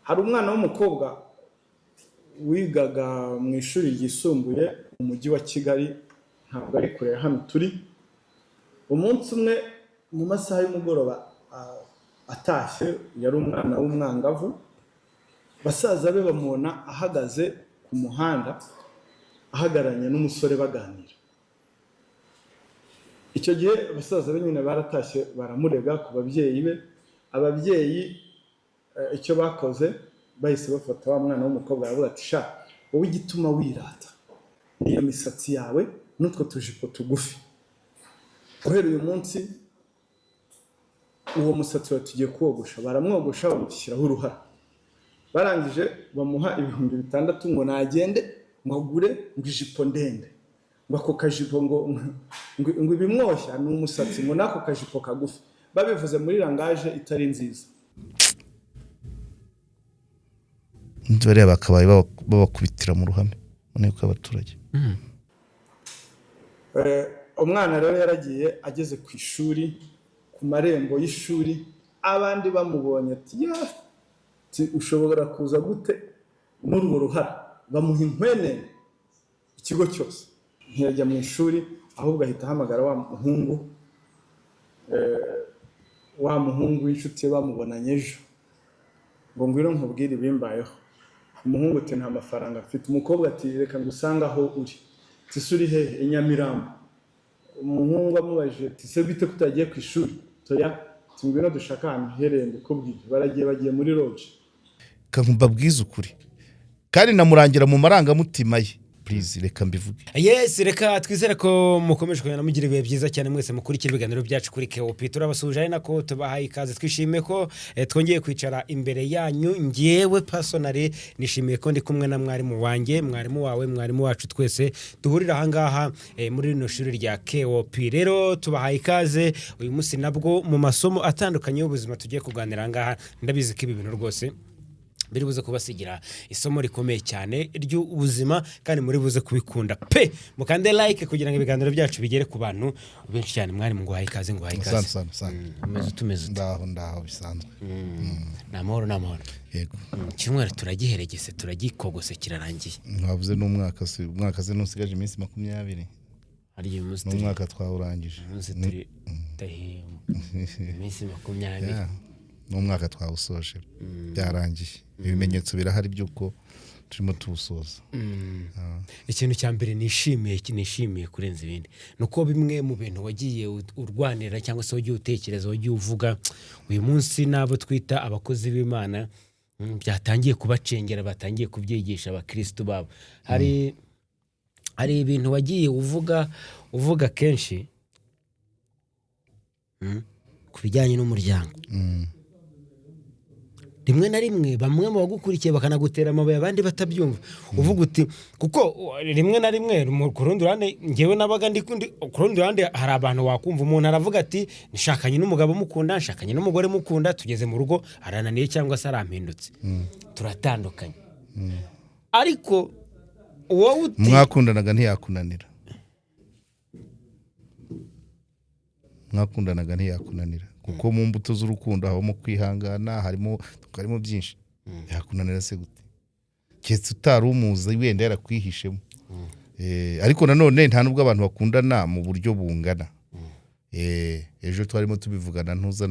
Hari umwana w'umukobwa wigaga mu ishuri ryisumbuye mu mujyi wa Kigali, ntabwo ari kure ya hano turi. Umunsi umwe mu masaha y'umugoroba atashye, yari umwana w'umwangavu, basaza be bamubona ahagaze ku muhanda ahagararanye n'umusore baganira. Icyo gihe basaza be nyine baratashye baramurega ku babyeyi be. Ababyeyi icyo bakoze, bahise bafata wa mwana w'umukobwa, baravuga ati: "Sha, wowe igituma wirata niyo misatsi yawe n'utwo tujipo tugufi. Guhera uyu munsi uwo musatsi wawe tugiye kuwogosha." Baramwogosha, bamushyiraho uruhara. Barangije bamuha 6000 ngo nagende ngo agure ngo ijipo ndende, ngo ako kajipo ngo ibimwoshya ni umusatsi, ngo n'ako kajipo kagufi. Babivuze muri langage itari nziza. Bariya bakabaye babakubitira mu ruhame mu nteko y'abaturage. Umwana rero yaragiye, ageze ku ishuri, ku marembo y'ishuri, abandi bamubonye ati: "Ya, ati ushobora kuza gute n'urwo ruhara?" Bamuha inkwenene ikigo cyose. Ntiyajya mu ishuri, ahubwo ahita ahamagara wa muhungu, wa muhungu w'inshuti ye bamubonanye ejo, ngo: "Ngwino nkubwire ibimbayeho." Umuhungu ati: "Nta mafaranga mfite." Umukobwa ati: "Reka ngusange aho uri." Ati: "Se uri hehe?" "I Nyamirambo." Umuhungu amubajije ati: "Se bite ko utagiye ku ishuri?" "Toya." Ati: "Ngwino dushaka ahantu hiherereye mbikubwire." Baragiye, bagiye muri lodge. Mbabwize ukuri kandi namurangira mu marangamutima ye. Please, reka mbivuge. Yes, reka twizere ko mukomeje kugenda mugira ibihe byiza cyane mwese mukurikira ibiganiro byacu kuri KOP. Turabasuhuje ari nako tubahaye ikaze. Twishimiye ko twongeye kwicara imbere yanyu. Ngewe personally nishimiye ko ndi kumwe na mwarimu wanjye, mwarimu wawe, mwarimu wacu twese duhurira ahangaha muri rino shuri rya KOP. Rero tubahaye ikaze uyu munsi nabwo mu masomo atandukanye y'ubuzima tugiye kuganira ahangaha. Ndabizi ko ibi bintu rwose biri buze kubasigira isomo rikomeye cyane ry'ubuzima kandi muri buze kubikunda pe. Mukande like kugira ngo ibiganiro byacu bigere ku bantu benshi cyane. Mwari nguhaye ikaze, nguhaye ikaze. Asante sana sana. Umeze utumeze ute? Ndaho, ndaho bisanzwe. Ni amahoro, ni amahoro. Yego. Icyumweru turagiheregese, turagikogose, kirarangiye. Ntiwavuze n'umwaka se? Umwaka se ntusigaje iminsi 20? Hari igihe umunsi turi N'umwaka twawurangije. Umunsi turi iminsi 20. Yeah. N'umwaka twawusoje, byarangiye. Ibimenyetso birahari by'uko turimo tuwusoza. Ikintu cya mbere nishimiye kurenza ibindi ni uko bimwe mu bintu wagiye urwanira cyangwa se wagiye utekereza, wagiye uvuga, uyu munsi n'abo twita abakozi b'Imana byatangiye kubacengera, batangiye kubyigisha abakirisitu babo. Hari ibintu wagiye uvuga kenshi ku bijyanye n'umuryango. Rimwe na rimwe bamwe mu bagukurikiye bakanagutera amabuye, abandi batabyumva. Uvuga uti kuko rimwe na rimwe ku rundi ruhande ngewe nabaga ndi ku rundi ruhande, hari abantu wakumva umuntu aravuga ati: "Nshakanye n'umugabo mukunda, nshakanye n'umugore mukunda, tugeze mu rugo arananiye cyangwa se arampindutse, turatandukanye." Ariko wowe uti Mwakundanaga ntiyakunanira, mwakundanaga ntiyakunanira, kuko mu mbuto z'urukundo habamo kwihangana, harimo byinshi. Yakunanira se gute? Keretse utari umuzi, wenda yarakwihishemo. Ariko nanone nta nubwo abantu bakundana mu buryo bungana. Ejo twarimo tubivugana ntuza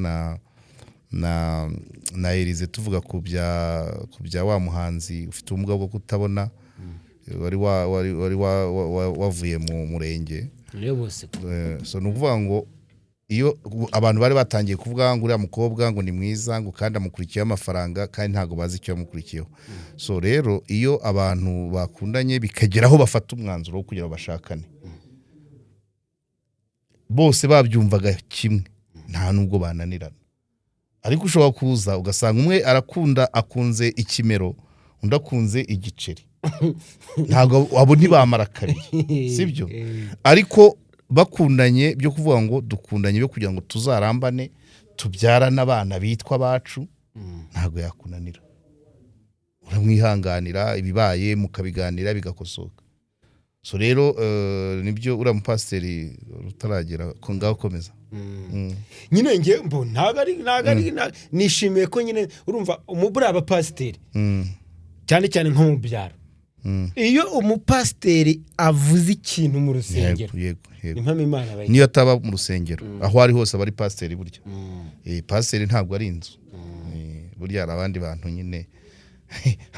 na Elize, tuvuga ku bya wa muhanzi ufite ubumuga bwo kutabona wari wavuye mu murenge. Niyo bose. So ni ukuvuga ngo iyo abantu bari batangiye kuvuga ngo uriya mukobwa ngo ni mwiza, ngo kandi amukurikiyeho amafaranga, kandi ntabwo bazi icyo yamukurikiyeho. So rero iyo abantu bakundanye bikagera aho bafata umwanzuro wo kugira ngo bashakane, bose babyumvaga kimwe, nta nubwo bananirana. Ariko ushobora kuza ugasanga umwe arakunda, akunze ikimero, undi akunze igiceri. Ntabwo abo ntibamara kabiri, sibyo? Ariko bakundanye byo kuvuga ngo dukundanye byo kugira ngo tuzarambane, tubyarane abana bitwa abacu, ntabwo yakunanira. Uramwihanganira, ibibaye mukabiganira bigakosoka. So rero nibyo uriya mupasiteri utaragera ko ngaho komeza. Nyine nge mbo ntabwo ari nishimiye ko nyine urumva buriya abapasiteri, cyane cyane nko mu byaro, iyo umupasiteri avuze ikintu mu rusengero, yego yego yego impamo Imana bayigira. Niyo ataba mu rusengero, aho ari hose aba ari pasiteri burya. Pasiteri ntabwo ari inzu. Burya hari abandi bantu nyine,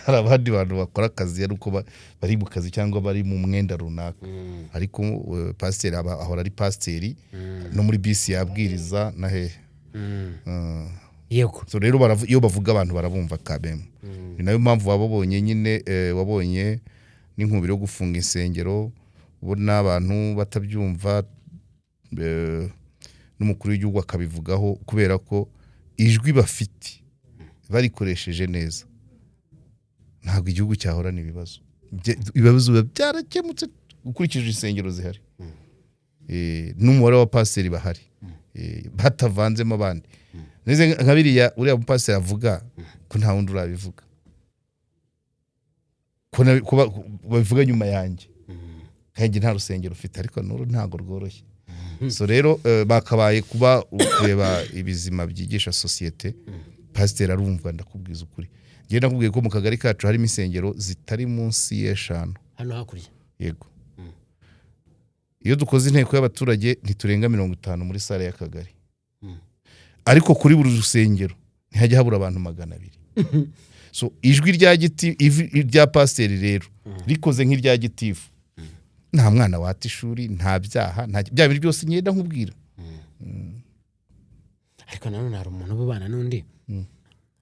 hari abandi bantu bakora akazi ari uko bari mu kazi cyangwa bari mu mwenda runaka, ariko pasiteri aba ahora ari pasiteri, no muri bisi yabwiriza na hehe. So rero iyo bavuga abantu barabumva kabemu. Ni nayo mpamvu wababonye nyine, wabonye n'inkubiri yo gufunga insengero, ubona abantu batabyumva, n'umukuru w'igihugu akabivugaho, kubera ko ijwi bafite barikoresheje neza ntabwo igihugu cyahorana ibibazo. Ibibazo biba byarakemutse ukurikije insengero zihari n'umubare w'abapasiteri bahari, batavanzemo abandi. Neze nka biriya uriya mupasiteri avuga ko nta wundi urabivuga, ko babivuga nyuma yanjye nkanjye nta rusengero ufite, ariko n'uru ntabwo rworoshye. So rero bakabaye kuba kureba ibizima byigisha sosiyete. Pasiteri arumva, ndakubwiza ukuri. Njyewe nakubwiye ko mu kagari kacu harimo insengero zitari munsi y'eshanu. Hano hakurya? Yego. Iyo dukoze inteko y'abaturage ntiturenga 50 muri sale y'akagari, ariko kuri buri rusengero ntihajya habura abantu 200. So ijwi rya giti rya pasiteri rero rikoze nk'irya gitifu, nta mwana wata ishuri, nta byaha, nta bya bintu byose ngenda nkubwira. Ariko nanone hari umuntu uba ubana n'undi.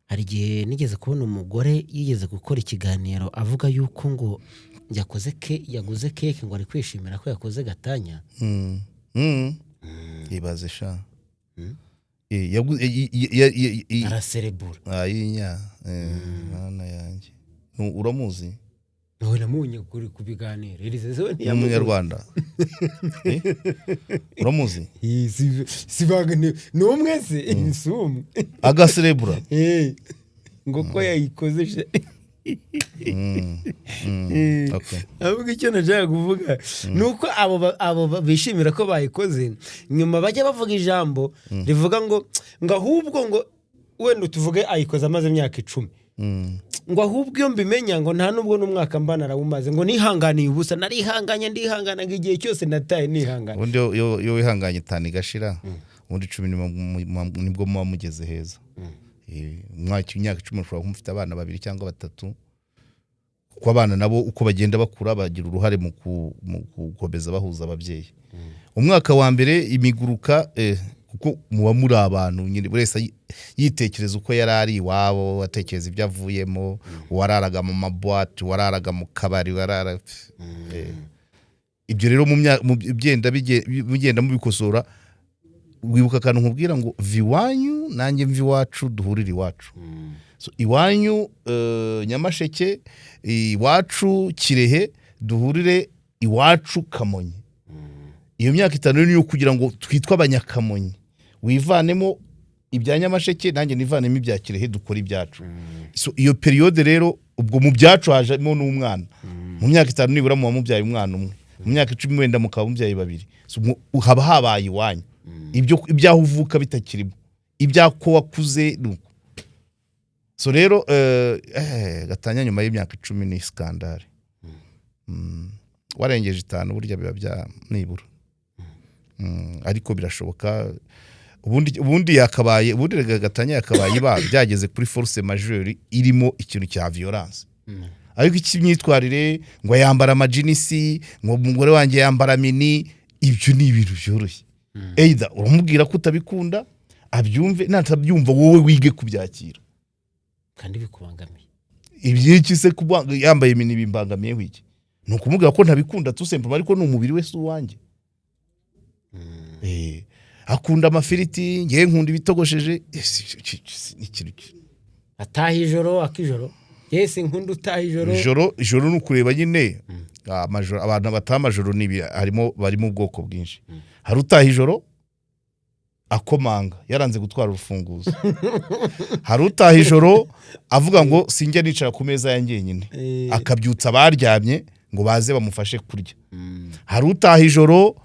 Hari igihe nigeze kubona umugore yigeze gukora ikiganiro avuga yuko ngo yakoze ke yaguze keke, ngo ari kwishimira ko yakoze gatanya. Ibaze sha. Araserebura. Ayinya, mana yanjye. Uramuzi? Nawe namubonye kuri ku biganiro. Irize we Ni ntiyamuzi. Umunyarwanda. Uramuzi? Si banga, ni umwe se, si umwe. Agaserebura? Ngo ko yayikoze Ahubwo icyo nashaka kuvuga ni uko abo bishimira ko bayikoze, nyuma bajya bavuga ijambo rivuga ngo ahubwo ngo wenda tuvuge ayikoze amaze imyaka 10, ngo ahubwo iyo mbimenya ngo nta nubwo n'umwaka mba narawumaze, ngo nihanganiye ubusa, narihanganye, ndihangana, ngo igihe cyose nataye nihangana. Ubundi iyo wihanganye 5 igashira, ubundi 10 nibwo muba mugeze heza. Imyaka 10 ushobora kuba mufite abana babiri cyangwa batatu, kuko abana nabo uko bagenda bakura bagira uruhare mu gukomeza bahuza ababyeyi. Umwaka wa mbere imiguruka, kuko muba muri abantu nyine buri wese yitekereza uko yari ari iwabo, atekereza ibyo avuyemo, uwararaga mu mabuwate, uwararaga mu kabari, warara ibyo rero mu bigenda mubikosora. Wibuka akantu nkubwira ngo va iwanyu nanjye mva iwacu, duhurire iwacu. So, iwanyu Nyamasheke, iwacu Kirehe, duhurire iwacu Kamonyi. Iyo myaka 5 rero niyo kugira ngo twitwe Abanyakamonyi, wivanemo ibya Nyamasheke nanjye nivanemo ibya Kirehe, dukore ibyacu. So iyo période rero, ubwo mu byacu hajemo n'umwana. Mu myaka 5 nibura muba mubyaye umwana umwe, mu myaka 10 wenda mukaba mubyaye babiri. So, haba habaye iwanyu, ibyo ibyaho uvuka bitakirimo, ibyako wakuze ni uko. So rero gatanya nyuma y'imyaka 10 ni scandale. Warengeje 5 burya biba bya nibura. Ariko birashoboka. Ubundi yakabaye, ubundi rega gatanya yakabaye iba byageze kuri force majeure irimo ikintu cya violence, ariko icy'imyitwarire, ngo yambara amajinisi, ngo umugore wanjye yambara mini, ibyo ni ibintu byoroshye. Either uramubwira ko utabikunda abyumve, natabyumva wowe wige kubyakira. Kandi bikubangamiye. Iby'iki se? Kuba yambaye mini bimbangamiyeho iki? Ni ukumubwira ko ntabikunda tout simplement, ariko ni umubiri we, si uwanjye. Akunda amafiriti, ngewe nkunda ibitogosheje. Ni ikintu Ataha ijoro akijoro, yese nkunda utaha ijoro. Ijoro ni ukureba nyine amajoro. Abantu bataha amajoro ni harimo barimo ubwoko bwinshi. Hari utaha ijoro akomanga yaranze gutwara urufunguzo, hari utaha ijoro avuga ngo sinjya nicara ku meza ya njyenyine, akabyutsa abaryamye. ngo baze bamufashe kurya. Hari utaha ijoro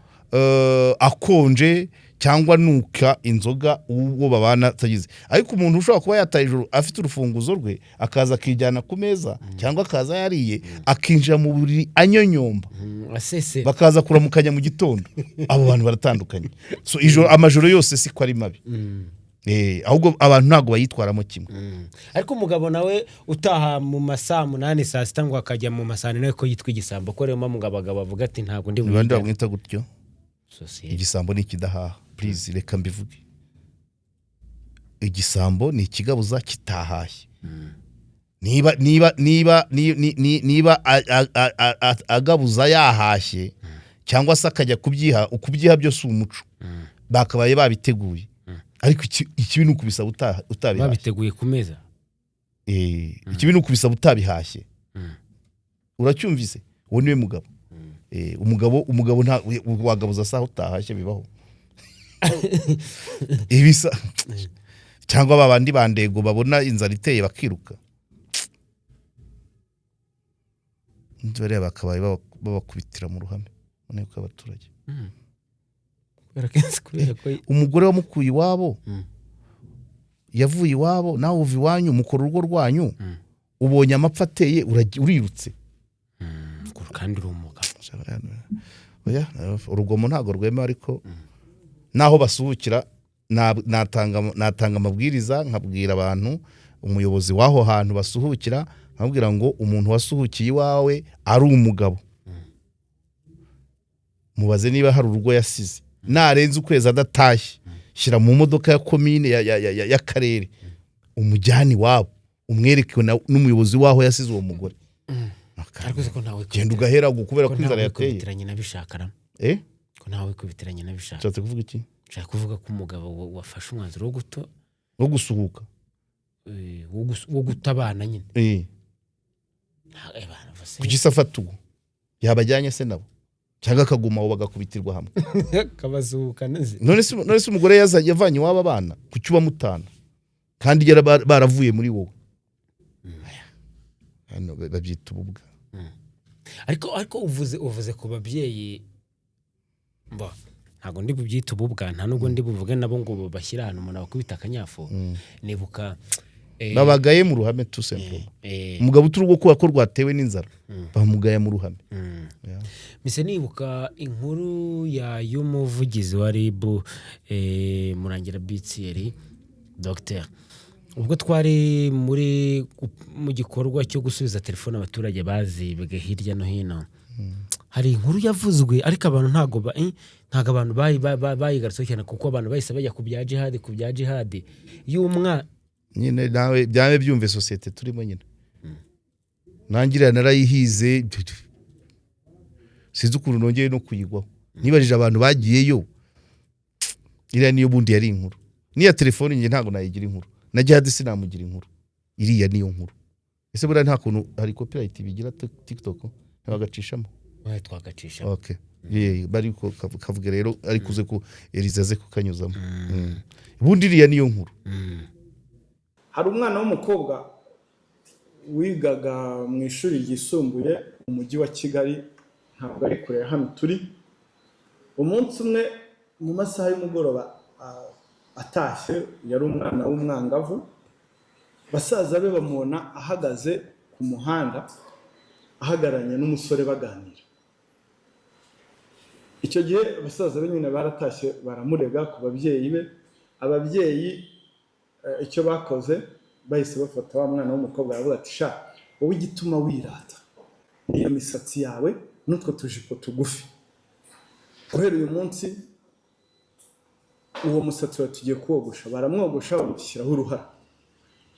akonje cyangwa nuka inzoga uwo babana atagize. Ariko umuntu ushobora kuba yataha ijoro afite urufunguzo rwe, akaza akijyana ku meza, cyangwa akaza yariye akinjira mu buriri anyonyomba, asese, bakaza kuramukanya mu gitondo, abo bantu baratandukanye. So ijoro, amajoro yose siko ari mabi. Ahubwo abantu ntabwo bayitwaramo kimwe. Ariko umugabo nawe utaha mu masaa 8, saa 6, ngo akajya mu masaa 4, nawe ko yitwa igisambo, ko rero mpamvu ngo abagabo bavuga ati ntabwo ndi Ni bande buyigane. bamwita gutyo? Sosiyete. Igisambo ni ikidahaha. Please, reka mbivuge: igisambo ni ikigabuza kitahashye. Niba agabuza yahashye cyangwa se akajya kubyiha, ukubyiha byose umuco bakabaye babiteguye. Ariko ikibi ni ukubisaba utabihashye. Babiteguye ku meza. Ikibi ni ukubisaba utabihashye. Uracyumvise? Uwo niwe mugabo. Umugabo nta wagabuza saha utahashye bibaho ibisa, cyangwa ba bandi bandego babona inzara iteye bakiruka. Bariya bakabaye babakubitira mu ruhame mu nteko y'abaturage. Kubera ko Umugore wamukuye iwabo, yavuye iwabo, nawe uva iwanyu, mukora urugo rwanyu, ubonye amapfa ateye, urirutse. Kandi uri umugabo. Oya, urugomo ntabwo rwemewe, ariko naho basuhukira natanga amabwiriza, nkabwira abantu, umuyobozi w'aho hantu basuhukira, nkabwira ngo umuntu wasuhukiye iwawe ari umugabo, mubaze niba hari urugo yasize. Narenze ukwezi adatashye, shyira mu modoka ya komine y'akarere, umujyane iwabo, umwereke n'umuyobozi w'aho yasize uwo mugore. Ariko uzi ko ntawe Genda ugahera kubera ko ko inzara ntawe yateye. kubitiranye nabishaka ra. Eh? Ko ntawe kubitiranye nabishaka. Ushatse kuvuga iki? Nshaka kuvuga ko umugabo wafashe umwanzuro wo guto Wo gusuhuka. Wo guta abana nyine. Bana bose. Kuki se afata uwo yabajyanye se nabo, cyangwa akaguma aho bagakubitirwa hamwe? Kabasuhuka neze. None se umugore yazanye, yavanye iwabo abana, kuki ubamutana kandi baravuye muri wowe? Hano babyita ububwa. Ariko uvuze ku babyeyi, mba ntabwo ndi bubyite ububwa, nta nubwo ndi buvuge nabo ngo bashyire ahantu umuntu abakubita akanyafu. Nibuka Babagaye mu ruhame, tout simplement. Umugabo uturugo kubera ko rwatewe n'inzara, bamugaya mu ruhame. Yeah. Mise nibuka inkuru ya y'umuvugizi wa RIB, Murangira Bitsiyeri Dr, ubwo twari mu gikorwa cyo gusubiza telefone abaturage bazibwe hirya no hino. Hari inkuru yavuzwe, ariko abantu ntago ntago abantu bayigarutseho cyane, kuko abantu bahise bajya ku bya jihadi y'umwa Nyine nawe byabe byumve, sosiyete turimo nyine nangiriya narayihize, sinzi ukuntu nongeye no kuyigwaho. Nibajije abantu bagiyeyo. Iriya niyo bundi yari inkuru. N'iya telefone njye ntabwo nayigira inkuru, na jihadi sinamugira inkuru, iriya niyo nkuru. Ese buriya nta kuntu hari copyright bigira TikTok ntibagacishamo? Oya, twagacisha. Okay. Yeah, bari ko kavuga rero, ariko uze ku Eliza aze kukanyuzamo. Ubundi iriya niyo nkuru. Hari umwana w'umukobwa wigaga mu ishuri ryisumbuye mu mujyi wa Kigali, ntabwo ari kure ya hano turi. Umunsi umwe mu masaha y'umugoroba atashye, yari umwana w'umwangavu, basaza be bamubona ahagaze ku muhanda ahagararanye n'umusore baganira. Icyo gihe basaza be nyine baratashye, baramurega ku babyeyi be. Ababyeyi icyo bakoze, bahise bafata wa mwana w'umukobwa, baravuga ati: "Sha, wowe igituma wirata niyo misatsi yawe n'utwo tujipo tugufi. Guhera uyu munsi uwo musatsi wawe tugiye kuwogosha." Baramwogosha, bamushyiraho uruhara.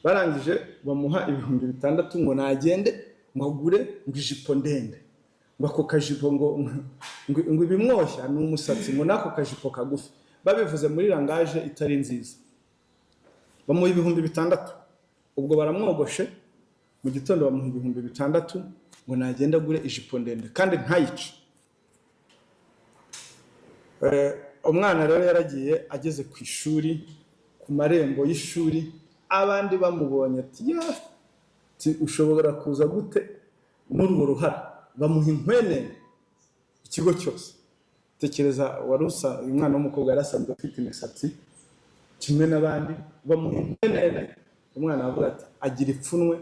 Barangije bamuha 6000 ngo nagende ngo agure ngo ijipo ndende, ngo ako kajipo ngo ibimwoshya ni umusatsi, ngo n'ako kajipo kagufi. Babivuze muri langage itari nziza. Bamuha 6000. Ubwo baramwogoshe, mu gitondo bamuha 6000 ngo nagende agure ijipo ndende kandi ntayice. Umwana rero yaragiye, ageze ku ishuri, ku marembo y'ishuri, abandi bamubonye ati: "Ya, ati ushobora kuza gute n'urwo ruhara?" Bamuha inkwenene ikigo cyose. Tekereza, wari usa uyu mwana w'umukobwa yari asanzwe afite imisatsi kimwe n'abandi, bamuha inkwenene. Umwana aravuga ati, agira ipfunwe,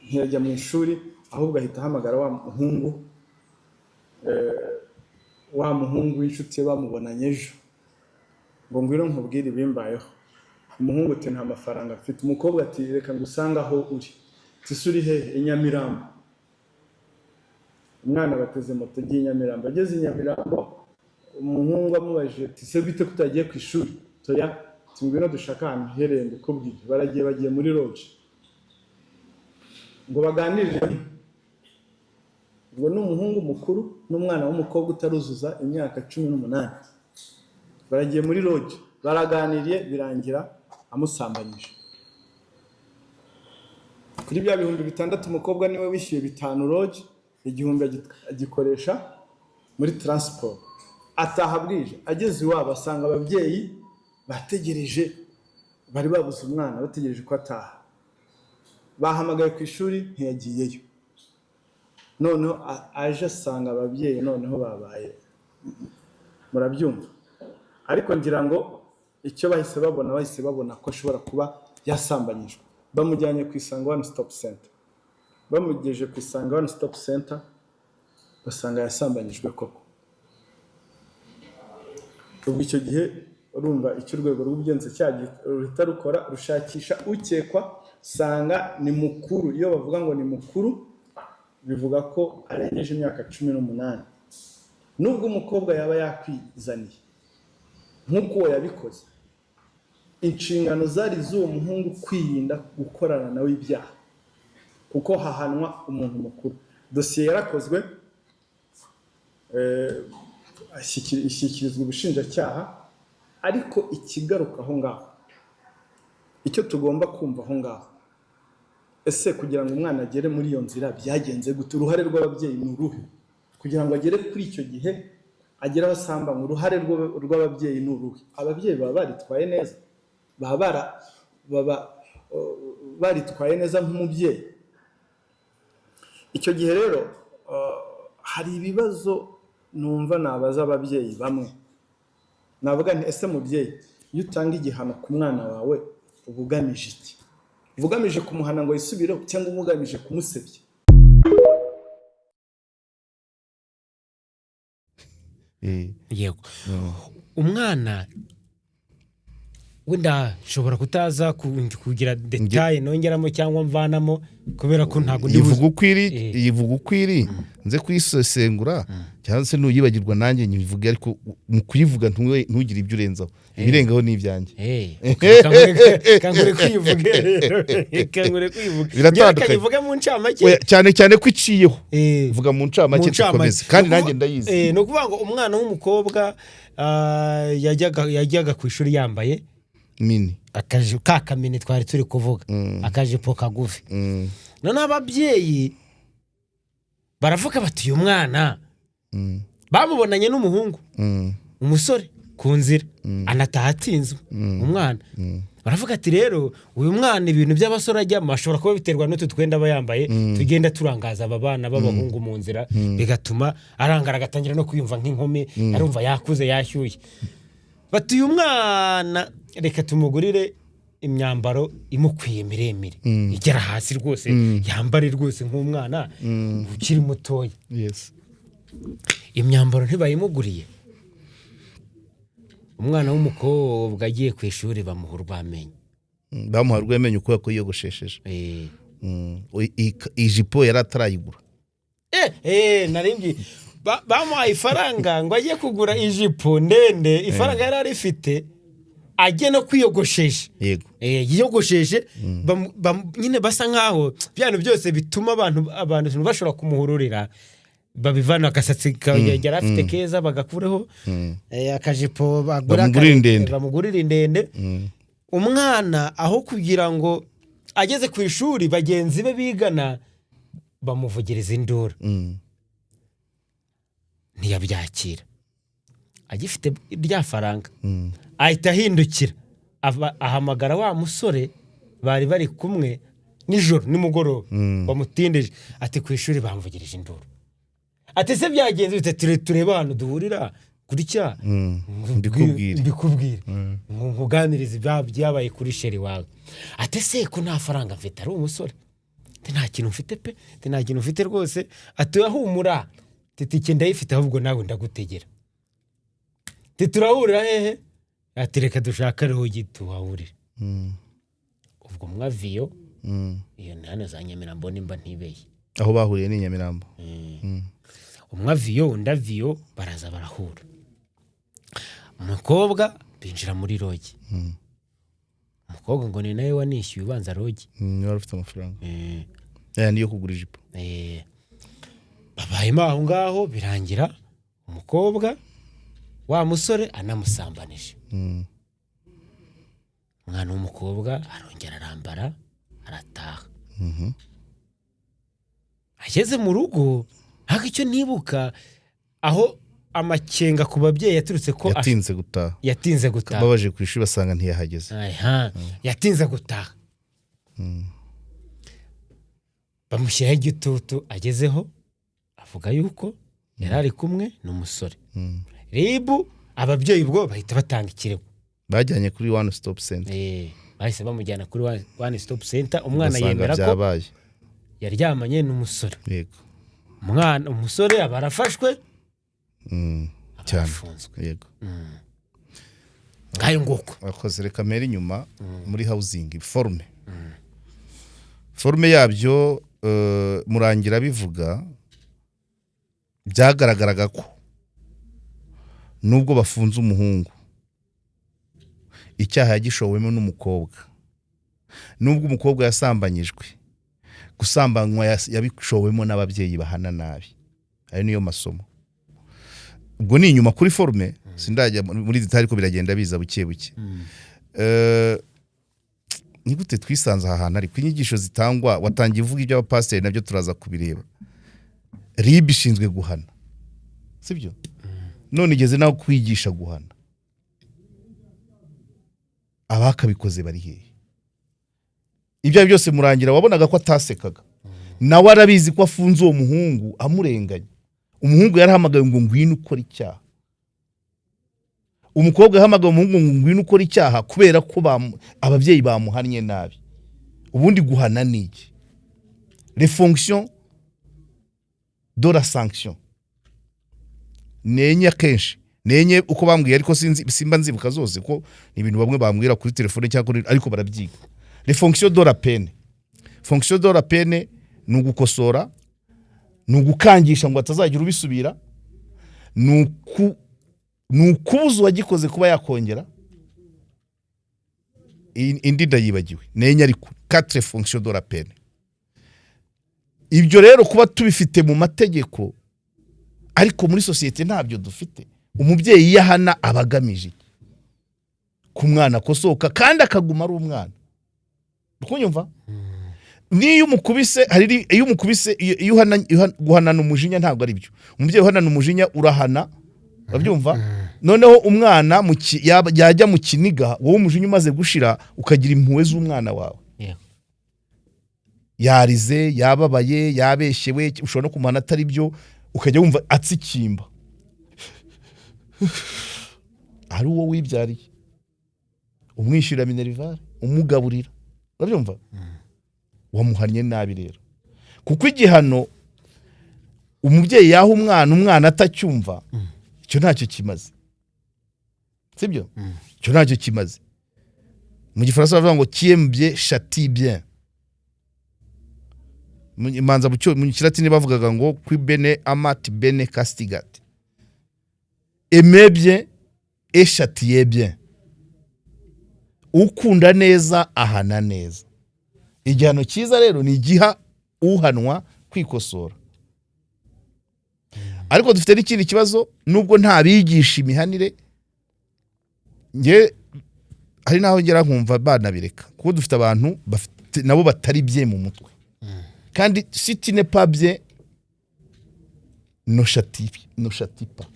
ntiyajya mu ishuri, ahubwo ahita ahamagara wa muhungu, wa muhungu w'inshuti ye bamubonanye ejo, ngo ngwino nkubwire ibimbayeho. Umuhungu ati: "Nta mafaranga mfite." Umukobwa ati: "Reka ngusange aho uri." Ati: "Se uri hehe?" "I Nyamirambo." Umwana bateze moto agiye i Nyamirambo. Ageze i Nyamirambo, umuhungu amubajije ati: "Se bite ko utagiye ku ishuri?" "Toya." Ati: "Ngwino dushaka ahantu hiherereye ndikubwire." Baragiye, bagiye muri lodge ngo baganirire. Ubwo ni umuhungu mukuru n'umwana w'umukobwa utaruzuza imyaka 18. Baragiye muri lodge, baraganiriye, birangira amusambanyije. Kuri bya 6000, umukobwa niwe wishyuye 5 lodge, 1000 agikoresha muri transport. Ataha bwije, ageze iwabo asanga ababyeyi bategereje, bari babuze umwana, bategereje ko ataha. Bahamagaye ku ishuri, ntiyagiyeyo. Noneho aje asanga ababyeyi noneho babaye, murabyumva. Ariko ngira ngo icyo bahise babona, bahise babona ko ashobora kuba yasambanyijwe. Bamujyanye ku Isange One Stop Center. Bamugejeje ku Isange One Stop Center, basanga yasambanyijwe koko. Ubwo icyo gihe urumva icyo urwego rw'ubugenzacyaha ruhita rukora: rushakisha ukekwa, sanga ni mukuru. Iyo bavuga ngo ni mukuru, bivuga ko arengeje imyaka 18. Nubwo umukobwa yaba yakwizaniye nk'uko uwo yabikoze, inshingano zari z'uwo muhungu kwirinda gukorana nawe ibyaha, kuko hahanwa umuntu mukuru. Dosiye yarakozwe, ishyikirizwa ubushinjacyaha. Ariko ikigaruka aho ngaho, icyo tugomba kumva aho ngaho: ese kugira ngo umwana agere muri iyo nzira byagenze gute? Uruhare rw'ababyeyi ni uruhe kugira ngo agere kuri icyo gihe, agere aho asambanywa? Uruhare rw'ababyeyi ni uruhe? Ababyeyi baba baritwaye neza, baba baritwaye neza nk'umubyeyi. Icyo gihe rero hari ibibazo numva nabaza ababyeyi bamwe. Navuga nti: "Ese mubyeyi, iyo utanga igihano ku mwana wawe, uba ugamije iki? Uba ugamije kumuhana ngo yisubireho, cyangwa uba ugamije kumusebya?" Yego, umwana wenda nshobora kutaza kugira détails nongeramo cyangwa mvanamo, kubera ko ntabwo ndi Yivuga uko iri. Eh. Yivuga uko iri, nze kuyisesengura, cyangwa se nuyibagirwa nanjye nyivuge. Ariko mu kuyivuga ntugire ibyo urenzaho, ibirengaho ni ibyanjye. Kangure kwivuge rero, kangure kwivuge. Biratandukanye. Reka nyivuge mu ncamake. Oya, cyane cyane ko iciyeho. Vuga mu ncamake. Mu ncamake. Dukomeze kandi. Ni ukuvuga- Nanjye ndayizi. Ni ukuvuga ngo umwana w'umukobwa yajyaga ku ishuri yambaye mini. Akajipo ka kamini twari turi kuvuga, akajipo kagufi. Noneho ababyeyi baravuga bati: "Uyu mwana," bamubonanye n'umuhungu, umusore ku nzira, anataha atinzwe umwana. Baravuga ati: "Rero uyu mwana ibintu by'abasore ajyamo ashobora kuba biterwa n'utu twenda aba yambaye tugenda turangaza aba bana b'abahungu mu nzira, bigatuma arangara, agatangira no kwiyumva nk'inkumi, arumva yakuze, yashyuye." Bati: "Uyu mwana reka tumugurire imyambaro imukwiye miremire igera hasi rwose, yambare rwose nk'umwana ukiri mutoya." Imyambaro ntibayimuguriye. Umwana w'umukobwa agiye ku ishuri, bamuha urw'amenyo. Bamuha urw'amenyo kubera ko yiyogoshesheje. Ijipo yari atarayigura. Narimbye. Bamuhaye ifaranga ngo ajye kugura ijipo ndende, ifaranga yari arifite, ajye no kwiyogoshesha. Yiyogosheshe, nyine basa nkaho bya bintu byose bituma abantu bashobora kumuhururira babivana. Agasatsi yari afite keza bagakureho, akajipo bagura Bamugurire indende. Bamugurire indende. Umwana aho kugira ngo ageze ku ishuri bagenzi be bigana bamuvugiriza induru, ntiyabyakira. Agifite rya faranga, ahita ahindukira, ahamagara wa musore bari bari kumwe. Nijoro nimugoroba wamutindije, ati: "Ku ishuri bamvugirije induru." Ati: "Se byagenze bite?" Turebe ahantu duhurira gutya." Mbikubwire. Mbikubwire, nkuganirize byabaye kuri chéri wawe. Ati: "Se ko nta faranga mfite?" Ari umusore. Ati: "Nta kintu mfite pe." Ati: "Nta kintu mfite rwose." Ati: "Humura." Ati: "Tike ndayifite, ahubwo nawe ndagutegera." Ati: "Turahurira hehe?" Ati: "Reka dushake lodge tuhahurire." Ubwo mwaviyo iyo ni hano za Nyamirambo nimba ntibeye. Aho bahuriye ni i Nyamirambo. Umwe aviyo, undi aviyo, baraza barahura. Umukobwa binjira muri lodge. Umukobwa ngo ni nawe wanishyuye ubanza lodge. Wari ufite amafaranga aya niyo kugura ijipo. Babayemo aho ngaho, birangira umukobwa wa musore anamusambanije. Umwana w'umukobwa arongera arambara, arataha. Ageze mu rugo, ariko icyo nibuka aho amakenga ku babyeyi yaturutse ko Yatinze gutaha. Yatinze gutaha. Babaje ku ishuri basanga ntiyahageze. Aha, yatinze gutaha, bamushyiraho igitutu. Agezeho avuga yuko yari ari kumwe n'umusore. RIB, ababyeyi ubwo bahita batanga ikirego. Bajyanye kuri One Stop Center. Bahise bamujyana kuri One Stop Center. Umwana Basanga yemera ko byabaye. yaryamanye n'umusore. Umwana umusore aba arafashwe, aba Cyane. arafunzwe. Ngayo nguko. Akoze. Reka mpere inyuma muri housing. Forme yabyo, Murangira bivuga, byagaragaraga ko nubwo bafunze umuhungu, icyaha yagishowemo n'umukobwa. Nubwo umukobwa yasambanyijwe, gusambanywa yabishowemo n'ababyeyi bahana nabi. Ayo niyo masomo. Ubwo ni inyuma kuri forme, sindajya muri détail, ariko biragenda biza buke buke. Ni gute twisanze aha hantu? Ariko inyigisho zitangwa, watangiye uvuga iby'abapasiteri, nabyo turaza kubireba. RIB ishinzwe guhana, sibyo? None igeze naho kwigisha guhana. Abakabikoze bari hehe? Ibyo ari byo byose, Murangira wabonaga ko atasekaga, nawe arabizi ko afunze uwo muhungu amurenganya. Umuhungu yarahamagaye ngo: "Ngwino ukore icyaha." Umukobwa yahamagaye umuhungu ngo: "Ngwino ukore icyaha," kubera ko ababyeyi bamuhannye nabi. Ubundi guhana ni iki? Les fonctions de la sanction ni enye. Akenshi ni enye uko bambwiye, ariko sinzi, simba nzibuka zose, ko ni ibintu bamwe bambwira kuri telefone cyangwa kuri, ariko barabyiga. Les fonctions de la peine, fonction de la peine ni ugukosora, ni ugukangisha ngo atazagira ubisubira, ni ukubuza uwagikoze kuba yakongera. Indi ndayibagiwe. Ni enye ariko, quatre fonctions de la peine. Ibyo rero kuba tubifite mu mategeko, ariko muri sosiyete ntabyo dufite. Umubyeyi iyo ahana aba agamije iki? Ku mwana akosoka kandi akaguma ari umwana. Uri kunyumva? Niyo umukubise hari iyo umukubise, iyo guhanana umujinya ntabwo ari byo. Umubyeyi uhanana umujinya, urahana, urabyumva? Noneho umwana yajya mu kiniga, wowe umujinya umaze gushira, ukagira impuhwe z'umwana wawe. Yarize, yababaye, yabeshyewe, ushobora no kumuhana atari byo, ukajya wumva atsikimba ari uwo wibyariye, umwishyurira minerval, umugaburira, urabyumva? Wamuhannye nabi rero, kuko igihano umubyeyi yaha umwana, umwana atacyumva, icyo ntacyo kimaze, sibyo? Icyo ntacyo kimaze. Mu Gifaransa bavuga ngo: "Qui aime bien châtie bien." Manza mu Kilatini bavugaga ngo: "Qui bene amat bene castigat." Aimer bien et châtier bien. Ukunda neza ahana neza. Igihano cyiza rero ni igiha uhanwa kwikosora. Ariko dufite n'ikindi kibazo, nubwo nta bigisha imihanire, nge hari n'aho ngera nkumva banabireka, kuko dufite abantu bafite nabo batari bye mu mutwe. Kandi si tu n'es pas bien, ne châtie, ne châtie pas.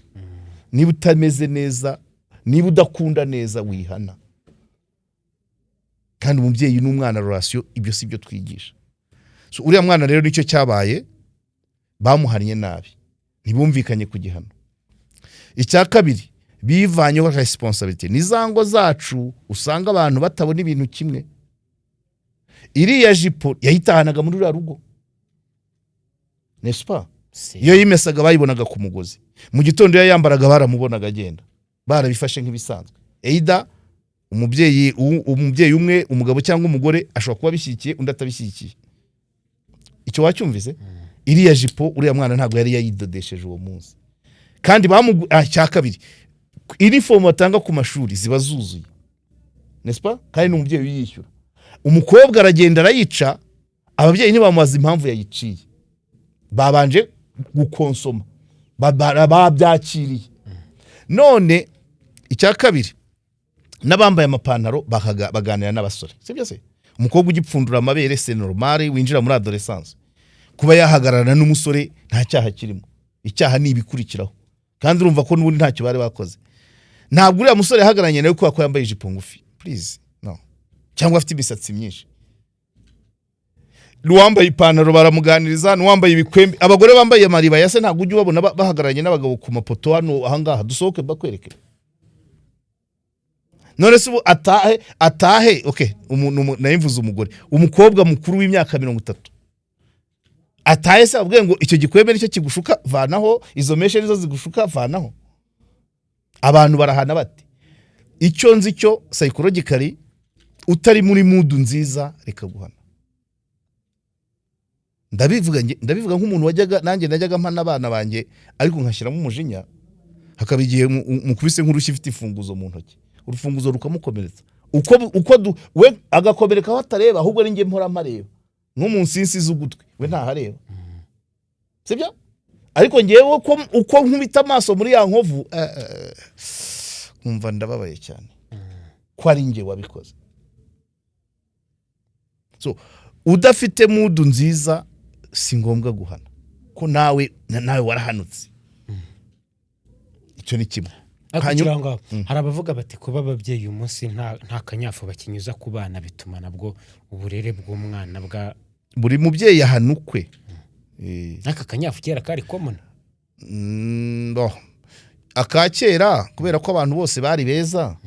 Niba utameze neza, niba udakunda neza, wihana. Kandi umubyeyi n'umwana, relation, ibyo si byo twigisha. So, uriya mwana rero nicyo cyabaye, bamuhannye nabi, ntibumvikanye ku gihano. Icya kabiri, bivanyeho responsibility. Ni za ngo zacu usanga abantu batabona ibintu kimwe. Iriya jipo yayitahanaga muri uriya rugo, n'est-ce pas? Iyo yimesaga bayibonaga ku mugozi. Mu gitondo iyo yambaraga baramubonaga agenda, barabifashe nk'ibisanzwe. Either umubyeyi umwe, umugabo cyangwa umugore, ashobora kuba abishyigikiye, undi atabishyigikiye. Icyo wacyumvise? Iriya jipo uriya mwana ntabwo yari yayidodesheje uwo munsi. Kandi cya kabiri, inifomu batanga ku mashuri ziba zuzuye, n'est-ce pas? Kandi ni umubyeyi uyishyura. Umukobwa aragenda arayica, ababyeyi ntibamubaza impamvu yayiciye. Babanje gukonsoma, babyakiriye. None icya kabiri, n'abambaye amapantaro baganira n'abasore, sibyo se? Umukobwa ugipfundura amabere, c'est normal, winjira muri adolescence, kuba yahagararana n'umusore nta cyaha kirimo. Icyaha ni ibikurikiraho. Kandi urumva ko n'ubundi ntacyo bari bakoze. Ntabwo uriya musore yahagararanye nawe kubera ko yambaye ijipo ngufi, please, no, cyangwa afite imisatsi myinshi. N'uwambaye ipantaro baramuganiriza, n'uwambaye ibikwembe. Abagore bambaye amaribaya se ntabwo ujya ubabona bahagararanye n'abagabo ku mapoto hano ahangaha? Dusohoke bakwereke. None se ubu atahe, atahe? Okay, nayo mvuze umugore, umukobwa mukuru w'imyaka 30 atahe se ababwiye ngo icyo gikwembe nicyo kigushuka, vanaho, izo mèches nizo zigushuka, vanaho? Abantu barahana bate? Icyo nzi cyo, psychologically, utari muri mood nziza, reka guhana. Ndabivuga ndabivuga nk'umuntu wajyaga, nanjye najyaga mpana abana banjye, ariko nkashyiramo umujinya. Hakaba igihe mukubise nk'urushyi ifite imfunguzo mu ntoki, urufunguzo rukamukomeretsa, uko we agakomereka aho atareba, ahubwo ari njye mpora mpareba, nko mu nsinsi z'ugutwi, we ntahareba, sibyo? Ariko ngewe uko nkubita amaso muri ya nkovu, nkumva ndababaye cyane ko ari njye wabikoze. So udafite mood nziza si ngombwa guhana, ko nawe warahanutse. Icyo ni kimwe. Ariko Hanyuma- ukiri aho ngaho, hari abavuga bati kuba ababyeyi uyu munsi nta kanyafu bakinyuza ku bana bituma nabwo uburere bw'umwana bwa Buri mubyeyi ahana ukwe. N'aka kanyafu kera kari common. Bon. Aka kera, kubera ko abantu bose bari beza,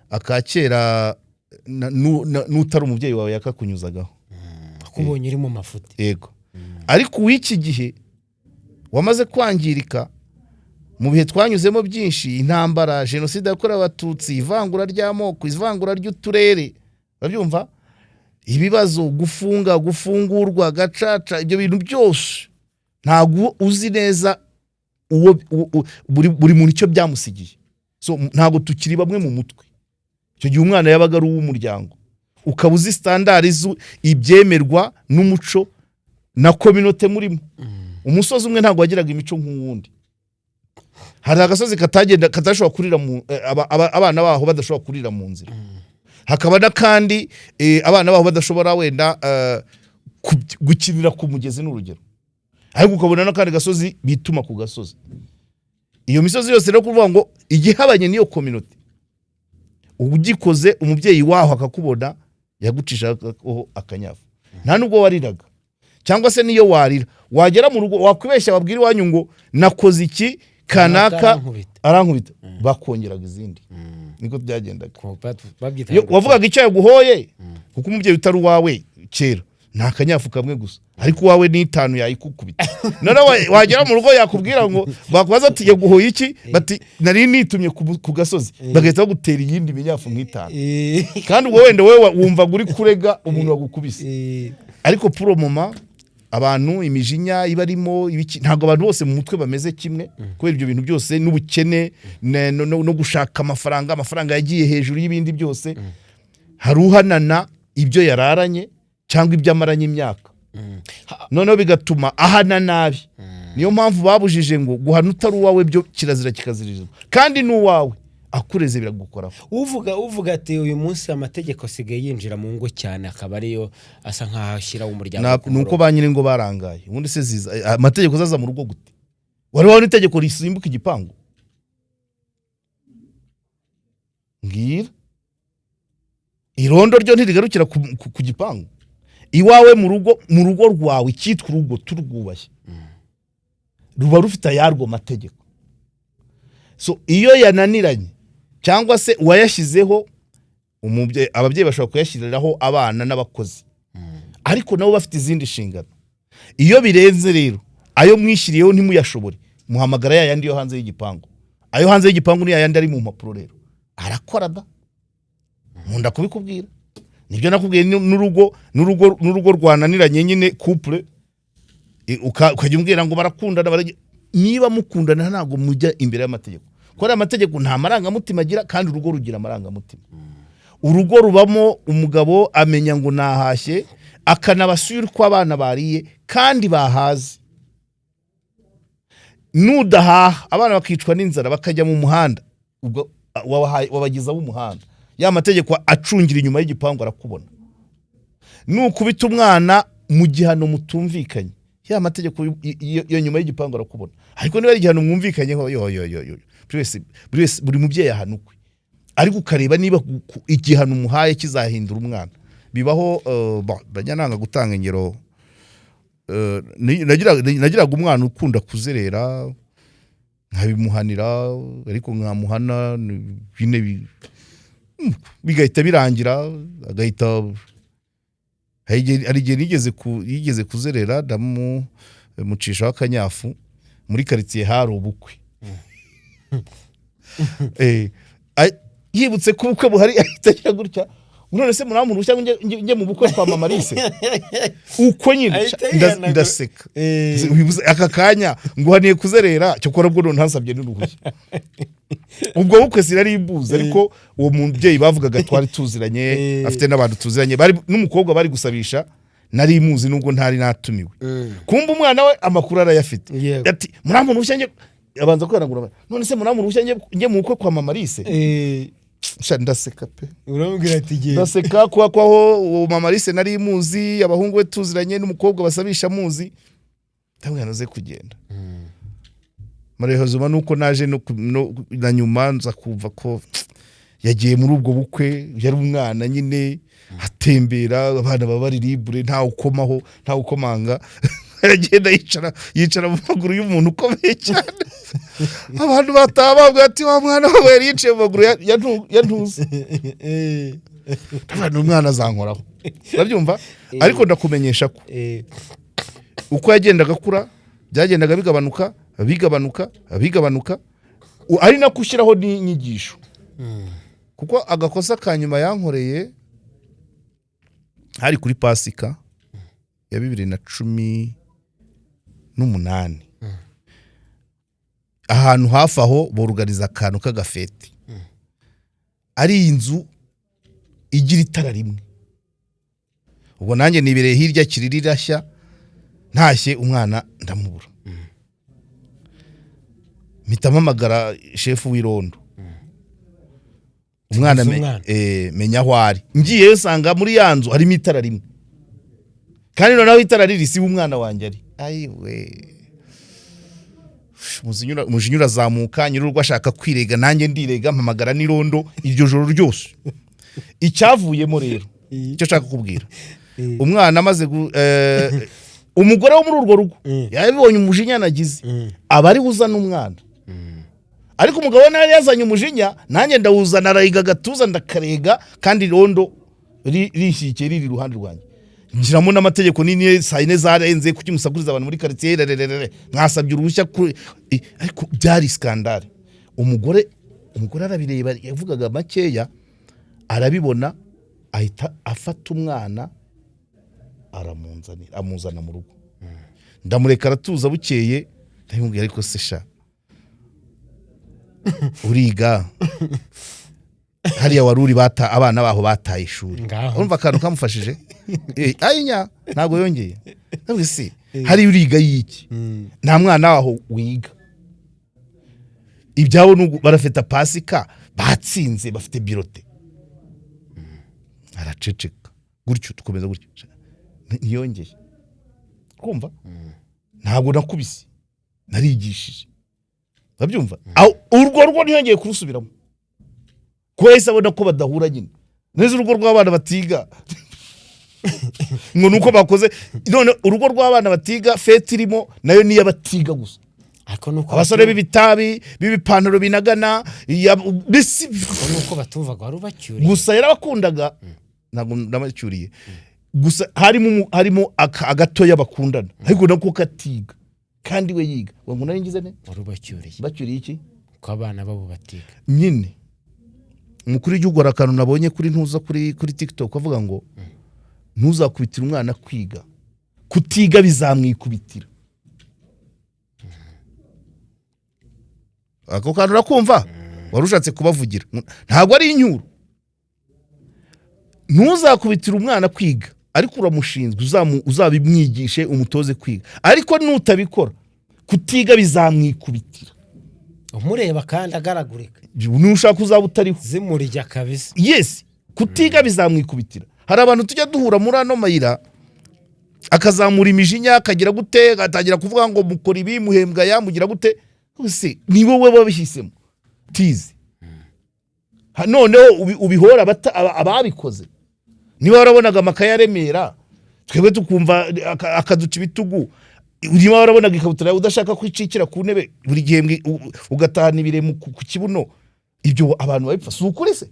aka kera n'utari umubyeyi wawe yakakunyuzagaho. Akubonye uri mu mafuti. Yego, ariko uw'iki gihe wamaze kwangirika mu bihe twanyuzemo byinshi, intambara, jenoside yakorewe Abatutsi, ivangura ry'amoko, ivangura ry'uturere, urabyumva, ibibazo, gufunga, gufungurwa, gacaca, ibyo bintu byose, ntabwo uzi neza uwo buri muntu icyo byamusigiye. So ntabwo tukiri bamwe mu mutwe. Icyo gihe umwana yabaga ari uw'umuryango, ukaba uzi standard, ibyemerwa n'umuco na communauté murimo. Umusozi umwe ntabwo wagiraga imico nk'uwundi. Hari agasozi katagenda, katashobora kurira mu abana baho badashobora kurira mu nzira, hakaba n'akandi abana baho badashobora wenda gukinira ku mugezi, ni urugero. Ariko ukabona n'akandi gasozi bituma ku gasozi. Iyo misozi yose rero, kuvuga ngo igihabanye n'iyo communauté, ugikoze umubyeyi waho akakubona, yagucishaho akanyafu. Nta nubwo wariraga, cyangwa se niyo warira, wagera mu rugo wakwibeshya, wabwira iwanyu ngo nakoze iki kanaka Arankubita. Arankubita, bakongeraga izindi. Niko byagendaga. Babyitaga Iyo wavugaga icyo yaguhoye, kuko umubyeyi utari uwawe kera ni akanyafu kamwe gusa, ariko uwawe ni itanu yayikukubita. Noneho wagera mu rugo yakubwira ngo, bakubaza ati yaguhoye iki, bati nari nitumye ku gasozi, bagahita bagutera iyindi minyafu nk'itanu. Kandi ubwo wenda wowe wumvaga uri kurega umuntu wagukubise. Ariko pour le moment abantu imijinya iba arimo ibiki, ntabwo abantu bose mu mutwe bameze kimwe kubera ibyo bintu byose n'ubukene no gushaka amafaranga. Amafaranga yagiye hejuru y'ibindi byose. Hari uhanana ibyo yararanye cyangwa ibyo amaranye imyaka, noneho bigatuma ahana nabi. Niyo mpamvu babujije ngo guhana utari uwawe byo kirazira, kikaziririzwa, kandi n'uwawe akureze biragukoraho. Uvuga ati uyu munsi amategeko asigaye yinjira mu ngo cyane, akaba ariyo asa nk'aho ashyiraho umuryango ku Ni uko murongo. ba nyiri ngo barangaye. Ubundi se ziza amategeko azaza mu rugo gute? Wari wabona itegeko risimbuka igipangu? Mbwira. Irondo ryo ntirigarukira ku gipangu. Iwawe mu rugo, mu rugo rwawe, icyitwa urugo turwubashye, ruba rufite ayarwo mategeko. So iyo yananiranye cyangwa se uwayashyizeho, ababyeyi bashobora kuyashyiriraho abana n'abakozi, ariko nabo bafite izindi nshingano. Iyo birenze rero ayo mwishyiriyeho ntimuyashobore, muhamagara ya yandi yo hanze y'igipangu. Ayo hanze y'igipangu ni ya yandi ari mu mpapuro. Rero arakora da, nkunda kubikubwira, nibyo nakubwiye. N'urugo rwananiranye nyine, couple ukajya umbwira ngo barakundana, niba mukundana ntabwo mujya imbere y'amategeko, kuko ariya amategeko nta marangamutima agira, kandi urugo rugira amarangamutima. Urugo rubamo umugabo amenya ngo nahashye, akanabasura ko abana bariye kandi bahaze. Nudahaha abana bakicwa n'inzara bakajya mu muhanda, ubwo wabagize ab'umuhanda. Ya mategeko acungira inyuma y'igipangu arakubona. Nukubita umwana mu gihano mutumvikanye, ya mategeko yo nyuma y'igipangu arakubona. Ariko niba ari igihano mwumvikanyeho, yo yo yo yo, buri wese, buri wese, buri mubyeyi ahana ukwe, ariko ukareba niba igihano umuhaye kizahindura umwana. Bibaho. Bon, bajya nanga gutanga ingero. Nagiraga umwana ukunda kuzerera, nkabimuhanira, ariko nkamuhana bine bigahita birangira, agahita. Hari igihe yigeze kuzerera, ndamucishaho akanyafu muri karitsiye, hari ubukwe. Yibutse ko ubukwe buhari, ahita agira gutya: "None se murampa uruhushya ngo njye mu bukwe kwa mama Alice?" Uko nyine. Ahita yihanagura. Ndaseka. Wibuze aka kanya nguhaniye kuzerera, cyokora ubwo none ntasabye n'uruhushya. Ubwo bukwe sinari mbuzi, ariko uwo mubyeyi bavugaga twari tuziranye, afite n'abantu tuziranye, bari n'umukobwa bari gusabisha nari muzi, nubwo ntari natumiwe. Kumva umwana we amakuru arayafite. Ati: "Murampa uruhushya njye?" Abanza kwihanagura: "None se murampa uruhushya njye mu bukwe kwa mama Alice?" Sha, ndaseka pe. Uramubwira ati: "Genda." Ndaseka kuba kwaho uwo mama Alice nari muzi, abahungu be tuziranye, n'umukobwa basabisha muzi. Ndamubwira uze kugenda. Marehozuma nuko naje no, na nyuma nza kumva ko yagiye muri ubwo bukwe. Yari umwana nyine atembera, abana baba bari libre, ntawe ukomaho, ntawe ukomanga. Aragenda yicara mu maguru y'umuntu ukomeye cyane. Abantu bataha bavuga ati: "Wa mwana wawe yari yicaye mu maguru ya ntuzi." Ndavuga nti, "Umwana azankoraho." Urabyumva? Ariko ndakumenyesha ko uko yagendaga akura byagendaga bigabanuka, bigabanuka, bigabanuka, ari nako ushyiraho n'inyigisho. Kuko agakosa ka nyuma yankoreye hari kuri Pasika ya 2018, ahantu hafi aho borugariza akantu k'agafete, ari inzu igira itara rimwe. Ubwo nanjye nibereye hirya, kiriri irashya, ntashye umwana ndamubura. Mpita mpamagara shefu w'irondo, umwana Tubuze umwana. Menya aho ari. Ngiyeyo nsanga muri ya nzu harimo itara rimwe, kandi noneho itara riri si umwana wanjye ari. Ayiwe, umujinya urazamuka, nyir'urugo ashaka kwirega, nanjye ndirega, mpamagara n'irondo iryo joro ryose. Icyavuyemo rero, icyo nshaka kukubwira, umwana amaze umugore wo muri urwo rugo yabibonye umujinya nagize, aba ari uzana umwana. Ariko umugabo we nawe yazanye umujinya, nanjye ndawuzana, arayiga agatuza, ndakarega, kandi irondo rishyigikiye, riri iruhande rwanjye. Nshyiramo n'amategeko nini: saa yine zarenze, kuki musakuriza abantu muri karitsiye? Rererere, mwasabye uruhushya ariko byari scandale. Umugore arabireba, yavugaga makeya, arabibona, ahita afata umwana aramunzanira, amuzana mu rugo. Ndamureka aratuza. Bukeye ndamubwira: "Ariko se sha, uriga hariya wari uri, bata abana baho bataye ishuri." Ngaho. Urumva akantu kamufashije? Ayinya, ntabwo yongeye. Ndabwira: "Si hariya uriga y'iki? Nta mwana waho wiga. Ibyabo barafite Pasika, batsinze, bafite birote." Araceceka gutyo, dukomeza gutyo, ntiyongeye kumva. Ntabwo nakubise, narigishije. Urabyumva? Aho urwo rugo ntiyongeye kurusubiramo, kuko yahise abona ko badahura nyine neza, urugo rw'abana batiga. Ngo nuko bakoze none urugo rw'abana batiga, fête irimo nayo niyo abatiga gusa. Ariko nuko Abasore b'ibitabi, b'ibipantaro binagana, mbese. Nuko batumvaga wari ubacyuriye. Gusa yarabakundaga, ntabwo nabacyuriye. Gusa harimo agatoya bakundana, ariko nako katiga kandi we yiga. Ngo nari ngize ne? Wari ubacyuriye. Bacyuriye iki? Ko abana babo batiga. Nyine umukuru w'igihugu, hari akantu nabonye kuri ntuza, kuri TikTok, avuga ngo ntuzakubitire umwana kwiga, kutiga bizamwikubitira. Ako kantu urakumva? Wari ushatse kubavugira, ntabwo ari inyuro. Ntuzakubitire umwana kwiga, ariko uramushinzwe, uzabimwigishe, umutoze kwiga, ariko nutabikora kutiga bizamwikubitira. Umureba kandi agaragurika. Nushaka uzaba utariho. Zimurya kabisa. Yes, kutiga bizamwikubitira. Hari abantu tujya duhura muri ano mayira, akazamura imijinya, akagira gute, agatangira kuvuga ngo mukora ibi, muhembwa ya, mugira gute. Ese ni wowe wabihisemo tizi? Noneho ubihora ababikoze. Niba warabonaga amakaye aremera, twebwe tukumva akaduca ibitugu, niba warabonaga ikabutura yawe udashaka kwicikira ku ntebe buri gihembwe, ugatahana ibiremo ku kibuno, ibyo abantu babipfa. Si ukuri se?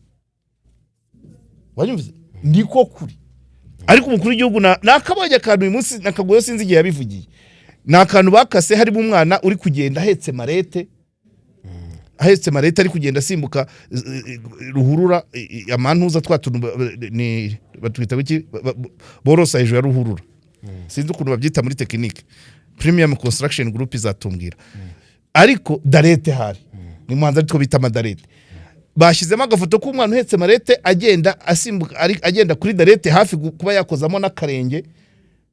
Wanyumvise? Niko kuri. Ariko umukuru w'igihugu nakabonye akantu uyu munsi, nakaguyeho, sinzi igihe yabivugiye. Ni akantu bakase, harimo umwana uri kugenda ahetse mallette, ahetse mallette, ari kugenda asimbuka ruhurura, amantuza twa tuntu ni batwita biki borosa hejuru ya ruhurura, sinzi ukuntu babyita muri technique, Premium Construction Group izatumbwira. Ariko dallette hari ni muhanzi, aritwo bita amadalette. Bashyizemo agafoto k'umwana uhetse mallette, agenda asimbuka, agenda kuri dallette, hafi kuba yakozamo n'akarenge.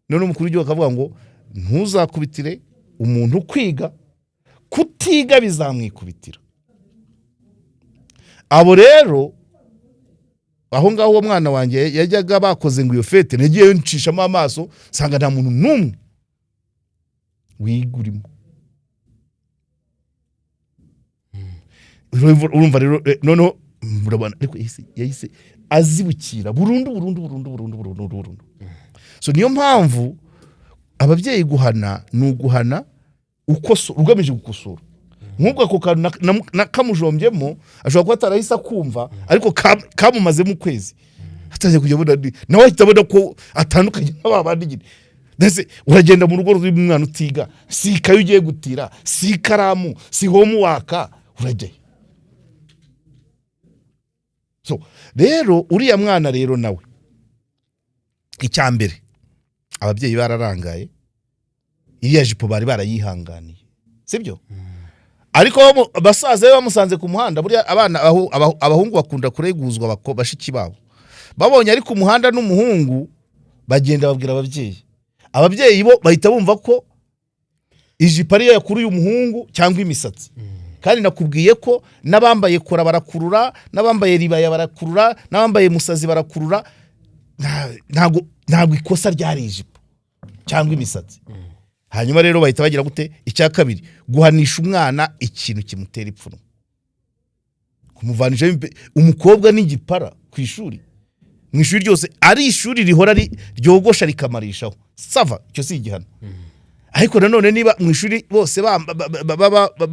None umukuru w'igihugu akavuga ngo ntuzakubitire umuntu kwiga, kutiga bizamwikubitira. Abo rero aho ngaho uwo mwana wanjye yajyaga, bakoze ngo iyo fête, nagiyeyo ncishamo amaso, nsanga nta muntu n'umwe wiga urimo. Urumva rero, noneho murabona, ariko yahise azibukira burundu, burundu, burundu, burundu, burundu, burundu. So niyo mpamvu ababyeyi guhana ni uguhana ugamije gukosora. Nk'ubwo ako kantu nakamujombyemo, ashobora kuba atarahise akumva, ariko kamumazemo ukwezi, atangiye kujya abona nawe ahita abona ko atandukanye n'aba bandi nyine. Mbese uragenda mu rugo rurimo umwana utiga, si ikayi ugiye gutira, si ikaramu, si homework, urajyayo? So rero uriya mwana rero nawe, icya mbere ababyeyi bararangaye, iriya jipo bari barayihanganiye, sibyo? Ariko basaza be bamusanze ku muhanda. Buriya abana abahungu bakunda kureguzwa bashiki babo. Babonye ari ku muhanda n'umuhungu, bagenda babwira ababyeyi. Ababyeyi bo bahita bumva ko ijipo ariyo yakuruye umuhungu cyangwa imisatsi. Kandi nakubwiye ko n'abambaye kora barakurura, n'abambaye ribaya barakurura, n'abambaye musazi barakurura. Ntabwo ikosa ryari ijipo cyangwa imisatsi. Hanyuma rero bahita bagira gute? Icya kabiri, guhanisha umwana ikintu kimutera ipfunwe, kumuvanisha umukobwa n'igipara ku ishuri, mu ishuri ryose, ari ishuri rihora ryogosha rikamarishaho, ça va, icyo si igihano. Ariko nanone niba mu ishuri bose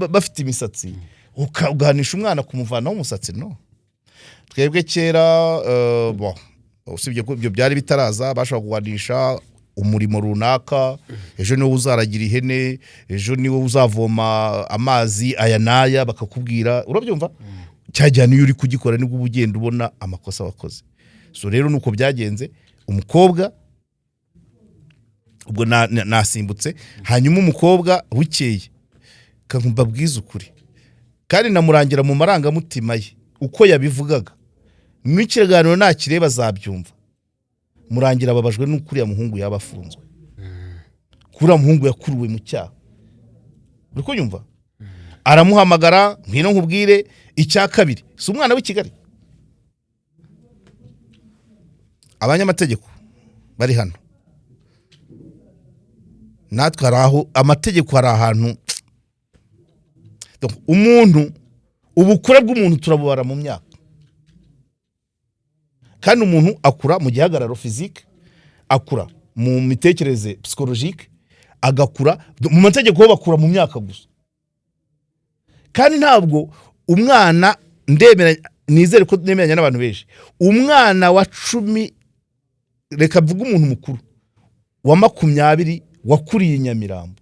bafite imisatsi, ugahanisha umwana kumuvanaho umusatsi, no twebwe kera, bon, usibye ko ibyo byari bitaraza, bashobora kuguhanisha umurimo runaka: ejo niwo uzaragira ihene, ejo niwo uzavoma amazi aya n'aya, bakakubwira. Urabyumva? Cya gihe niyo uri kugikora nibwo uba ugenda ubona amakosa wakoze. So rero nuko byagenze. Umukobwa ubwo nasimbutse. Hanyuma umukobwa bukeye, mbabwize ukuri, kandi namurangira mu marangamutima ye uko yabivugaga, n'ikiganiro nakireba azabyumva. Murangira ababajwe n'uko uriya muhungu yaba afunzwe, ko uriya muhungu yakuruwe mu cyaha. Uri kunyumva? Aramuhamagara: "Ngwino nkubwire." Icya kabiri, si umwana w'i Kigali. Abanyamategeko bari hano, natwe hari aho amategeko, hari ahantu. Donc, umuntu, ubukure bw'umuntu turabubara mu myaka, kandi umuntu akura mu gihagararo physique. Akura mu mitekerereze psychologique, agakura mu mategeko. Bo bakura mu myaka gusa, kandi ntabwo umwana, ndemera, nizere ko nemeranya n'abantu benshi, umwana wa 10, reka mvuge umuntu mukuru wa 20 wakuriye i Nyamirambo,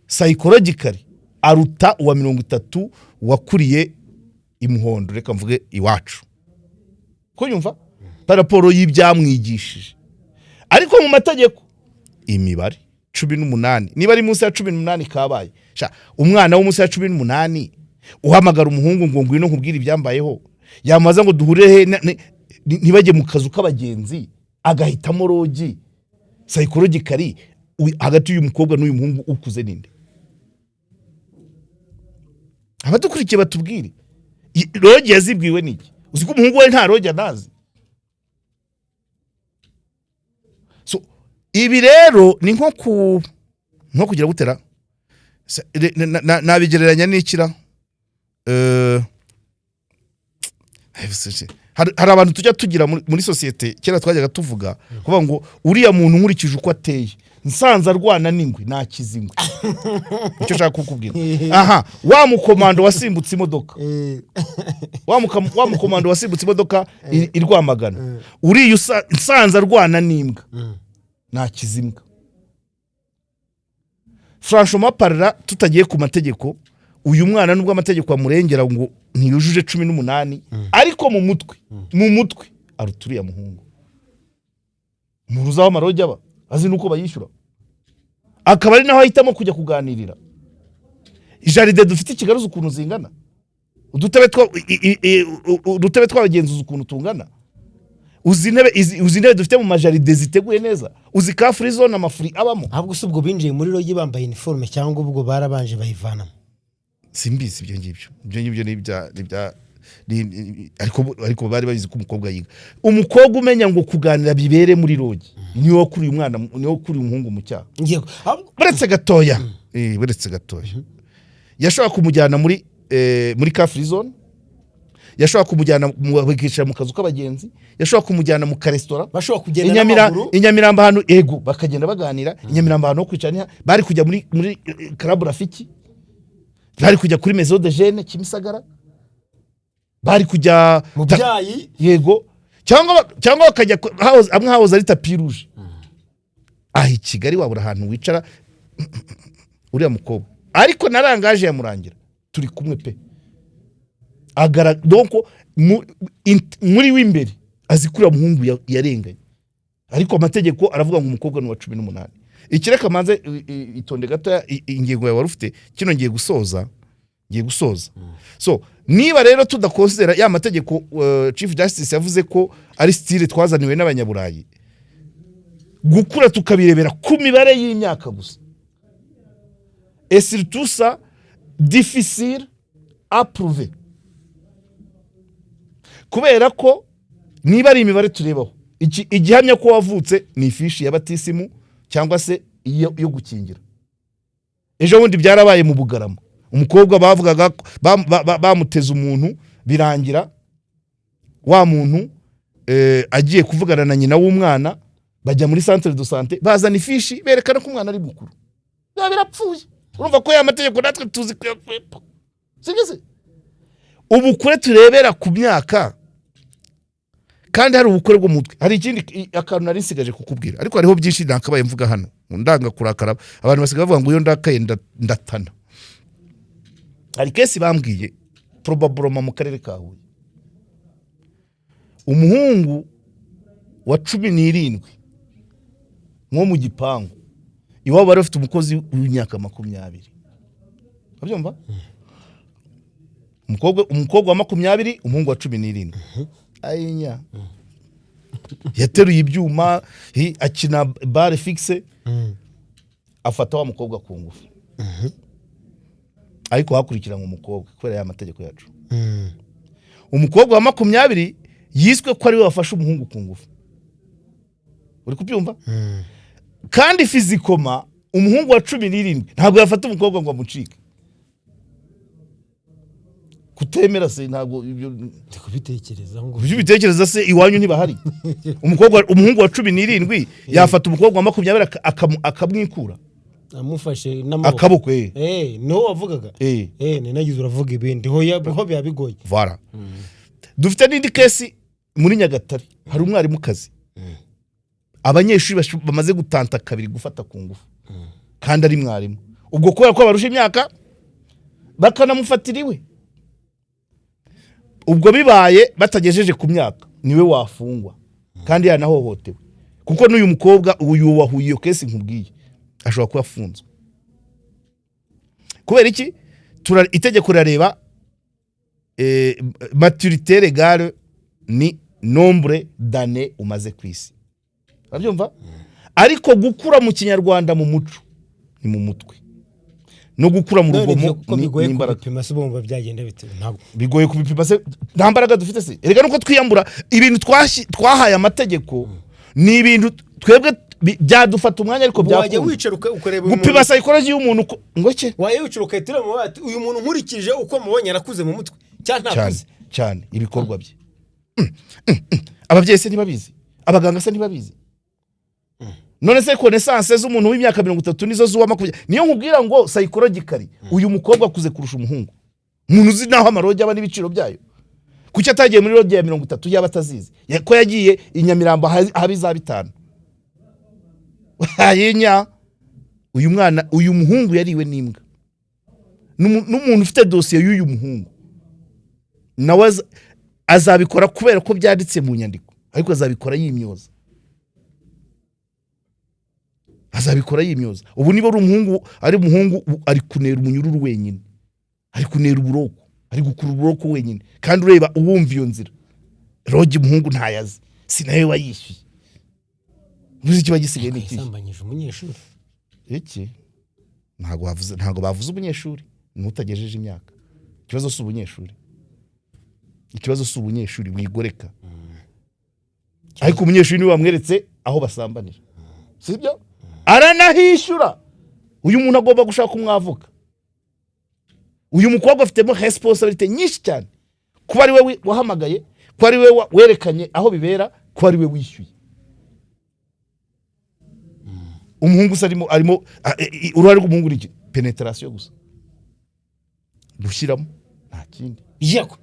psychologically aruta uwa 30 wakuriye i Muhondo, reka mvuge iwacu, ko yumva raporo y'ibyamwigishije. Ariko mu mategeko imibare 18, niba ari munsi ya 18 kabaye. Sha, umwana wo munsi ya 18 uhamagara umuhungu ngo ngwino nkubwire ibyambayeho, yamaza ngo duhure he, ntibajye mu kazu k'abagenzi, agahitamo lodge, psychologically hagati y'uyu mukobwa n'uyu muhungu ukuze ninde? Abadukurikiye batubwire. Lodge yazibwiwe n'iki? Uzi ko umuhungu we nta lodge anazi? So ibi rero ni nko kugira gutera nabigereranya n'ikira. Hari abantu tujya tugira muri sosiyete, kera twajyaga tuvuga kuvuga ngo uriya muntu nkurikije uko ateye, nsanze arwana n'ingwe nakiza ingwe. Icyo nshaka kukubwira aha, wa mukomando wasimbutse imodoka, wa mukomando wasimbutse imodoka i Rwamagana, uriya nsanze arwana n'imbwa nakiza imbwa. Franchement parlant, tutagiye ku mategeko, uyu mwana nubwo amategeko amurengera ngo ntiyujuje 18, ariko mu mutwe aruta uriya muhungu. Umuntu uzi aho ama lodge aba, azi n'uko bayishyura, akaba ari naho ahitamo kujya kuganirira. Jardin dufite i Kigali uzi ukuntu zingana? Udutebe tw'abagenzi uzi ukuntu tungana? Uzi intebe dufite mu ma jardin ziteguye neza? Uzi ka free zone amafuri abamo? Ahubwo si ubwo binjiye muri lodge bambaye uniforme, cyangwa ubwo barabanje bayivanamo? Simbizi ibyo ngibyo. Ibyo ngibyo ni ibya ariko bari babizi ko umukobwa yiga. Umukobwa umenya ngo kuganira bibere muri lodge niwe wakuriye umwana, niwe wakuriye umuhungu mu cyaha. Ngiye ahubwo. Buretse gatoya, buretse gatoya, yashobora kumujyana muri ka free zone, yashobora kumujyana bakicara mu kazu k'abagenzi, yashobora kumujyana mu karesitora. Bashobora kugenda n'amaguru. I Nyamirambo ahantu, ego, bakagenda baganira. I Nyamirambo ahantu ho kwicara bari kujya muri Club Rafiki, bari kujya kuri Maison de Jeunes Kimisagara, bari kujya mu byayi. Yego, cyangwa bakajya hamwe hahoze ari Tapis Rouge. Aha i Kigali wabura ahantu wicara uriya mukobwa? Ariko narangaje yamurangira turi kumwe pe. Agara donc muri w'imbere azi ko uriya muhungu yarenganye, ariko amategeko aravuga ngo umukobwa ni uwa 18. Ikireka manze itonde gatoya, ingingo yawe wari ufite kino, ngiye gusoza, ngiye gusoza. So niba rero tudakonsidera ya mategeko, Chief Justice yavuze ko ari style twazaniwe n'Abanyaburayi, gukura tukabirebera ku mibare y'imyaka gusa, et surtout ça difficile à prouver, kubera ko niba ari imibare turebaho, igihamya ko wavutse ni ifishi ya batisimu cyangwa se iyo yo gukingira. Ejo bundi byarabaye mu Bugarama, umukobwa bavugaga ko bamuteze umuntu, birangira wa muntu agiye kuvugana na nyina w'umwana, bajya muri centre de santé, bazana ifishi berekana ko umwana ari mukuru, biba birapfuye. Urumva ko ya mategeko natwe tuzi kuyakwepa, sibyo se? Ubukure turebera ku myaka kandi hari ubukure bwo mu mutwe. Hari ikindi akantu nari nsigaje kukubwira, ariko hariho byinshi nakabaye mvuga hano. Ndanga kurakara, abantu basigaye bavuga ngo iyo ndakaye ndatana. Hari case bambwiye probablement mu karere ka Huye, umuhungu wa 17 nko mu gipangu iwabo bari bafite umukozi w'imyaka 20. Urabyumva? Umukobwa wa 20, umuhungu wa 17. Ayinya, yateruye ibyuma, akina barre fixe, afata wa mukobwa ku ngufu, ariko hakurikiranywe umukobwa kubera ya mategeko yacu. Umukobwa wa 20 yiswe ko ariwe wafashe umuhungu ku ngufu. Uri kubyumva? Kandi physiquement umuhungu wa 17 ntabwo yafata umukobwa ngo amucike. Kuki? Kutemera se, ntabwo ibyo Ndi kubitekereza ngo Ibyo ubitekereza se, iwanyu ntibahari? Umukobwa, umuhungu wa 17 yafata umukobwa wa 20 akamwikura? Amufashe n'amaboko? Akaboko, eh. Eh, niho wavugaga? Eh. Eh, ninagize uravuga ibindi, ho ho biba bigoye. Voilà. Dufite n'indi case muri Nyagatare. Hari umwarimukazi abanyeshuri bamaze gutanta kabiri gufata ku ngufu, kandi ari mwarimu. Ubwo kubera ko barusha imyaka, bakanamufatira iwe. Ubwo bibaye batagejeje ku myaka, niwe wafungwa kandi yanahohotewe, kuko n'uyu mukobwa uyu wahuye iyo case nkubwiye ashobora kuba afunzwe. Kubera iki? Itegeko rirareba maturité légale ni nombre d'années umaze ku isi, urabyumva? Ariko gukura mu Kinyarwanda, mu muco, ni mu mutwe, no gukura mu None rugomo ibyo kuko bigoye ni imbaraga. kubipima se, bumva byagenda bite? Ntabwo Bigoye kubipima se, nta mbaraga dufite se? Erega nuko twiyambura ibintu twahaye amategeko, ni ibintu twebwe byadufata umwanya, ariko Wajya byakunda. wicara ukareba uyu Gupima muntu. psychology y'umuntu ngo ke? Wajya wicara ugahita ureba mu ati: "Uyu muntu nkurikije uko mubonye arakuze mu mutwe cyangwa Cyane. ntakuze." Cyane, ibikorwa bye. Ababyeyi se ntibabizi? Abaganga se ntibabizi? None se connaissance z'umuntu w'imyaka 30 nizo z'uwa 20? Niyo nkubwira ngo psychologically uyu mukobwa akuze kurusha umuhungu. Umuntu uzi naho amalodge aba n'ibiciro byayo, kuki atagiye muri lodge ya 30 yaba atazizi? Ko yagiye i Nyamirambo ahaba iza 5? Hayinya uyu mwana, uyu muhungu yariwe n'imbwa. N'umuntu ufite dosiye y'uyu muhungu nawe azabikora kubera ko byanditse mu nyandiko, ariko azabikora yimyoza, azabikora yimyoza. Ubu niba ari umuhungu, ari umuhungu ari kunera umunyururu wenyine, ari kunera uburoko, ari gukurura uburoko wenyine. Kandi ureba uwumva iyo nzira, lodge umuhungu ntayazi, si nawe wayishyuye. Uzi ikiba gisigaye ni ikihe? Yasambanyije umunyeshuri. Iki ntabwo bavuze, ntabwo bavuze umunyeshuri, ni utagejeje imyaka. Ikibazo si ubunyeshuri, ikibazo si ubunyeshuri, wigoreka. Ariko umunyeshuri niwe wamweretse aho basambanira, sibyo? Aranahishyura. Uyu muntu agomba gushaka umwavoka. Uyu mukobwa afitemo responsabilité nyinshi cyane, kuba ari we wahamagaye, kuba ari we werekanye aho bibera, kuba ari we wishyuye. Umuhungu se arimo uruhare rw'umuhungu ni iki? Pénétration gusa, gushyiramo, nta kindi. Yego.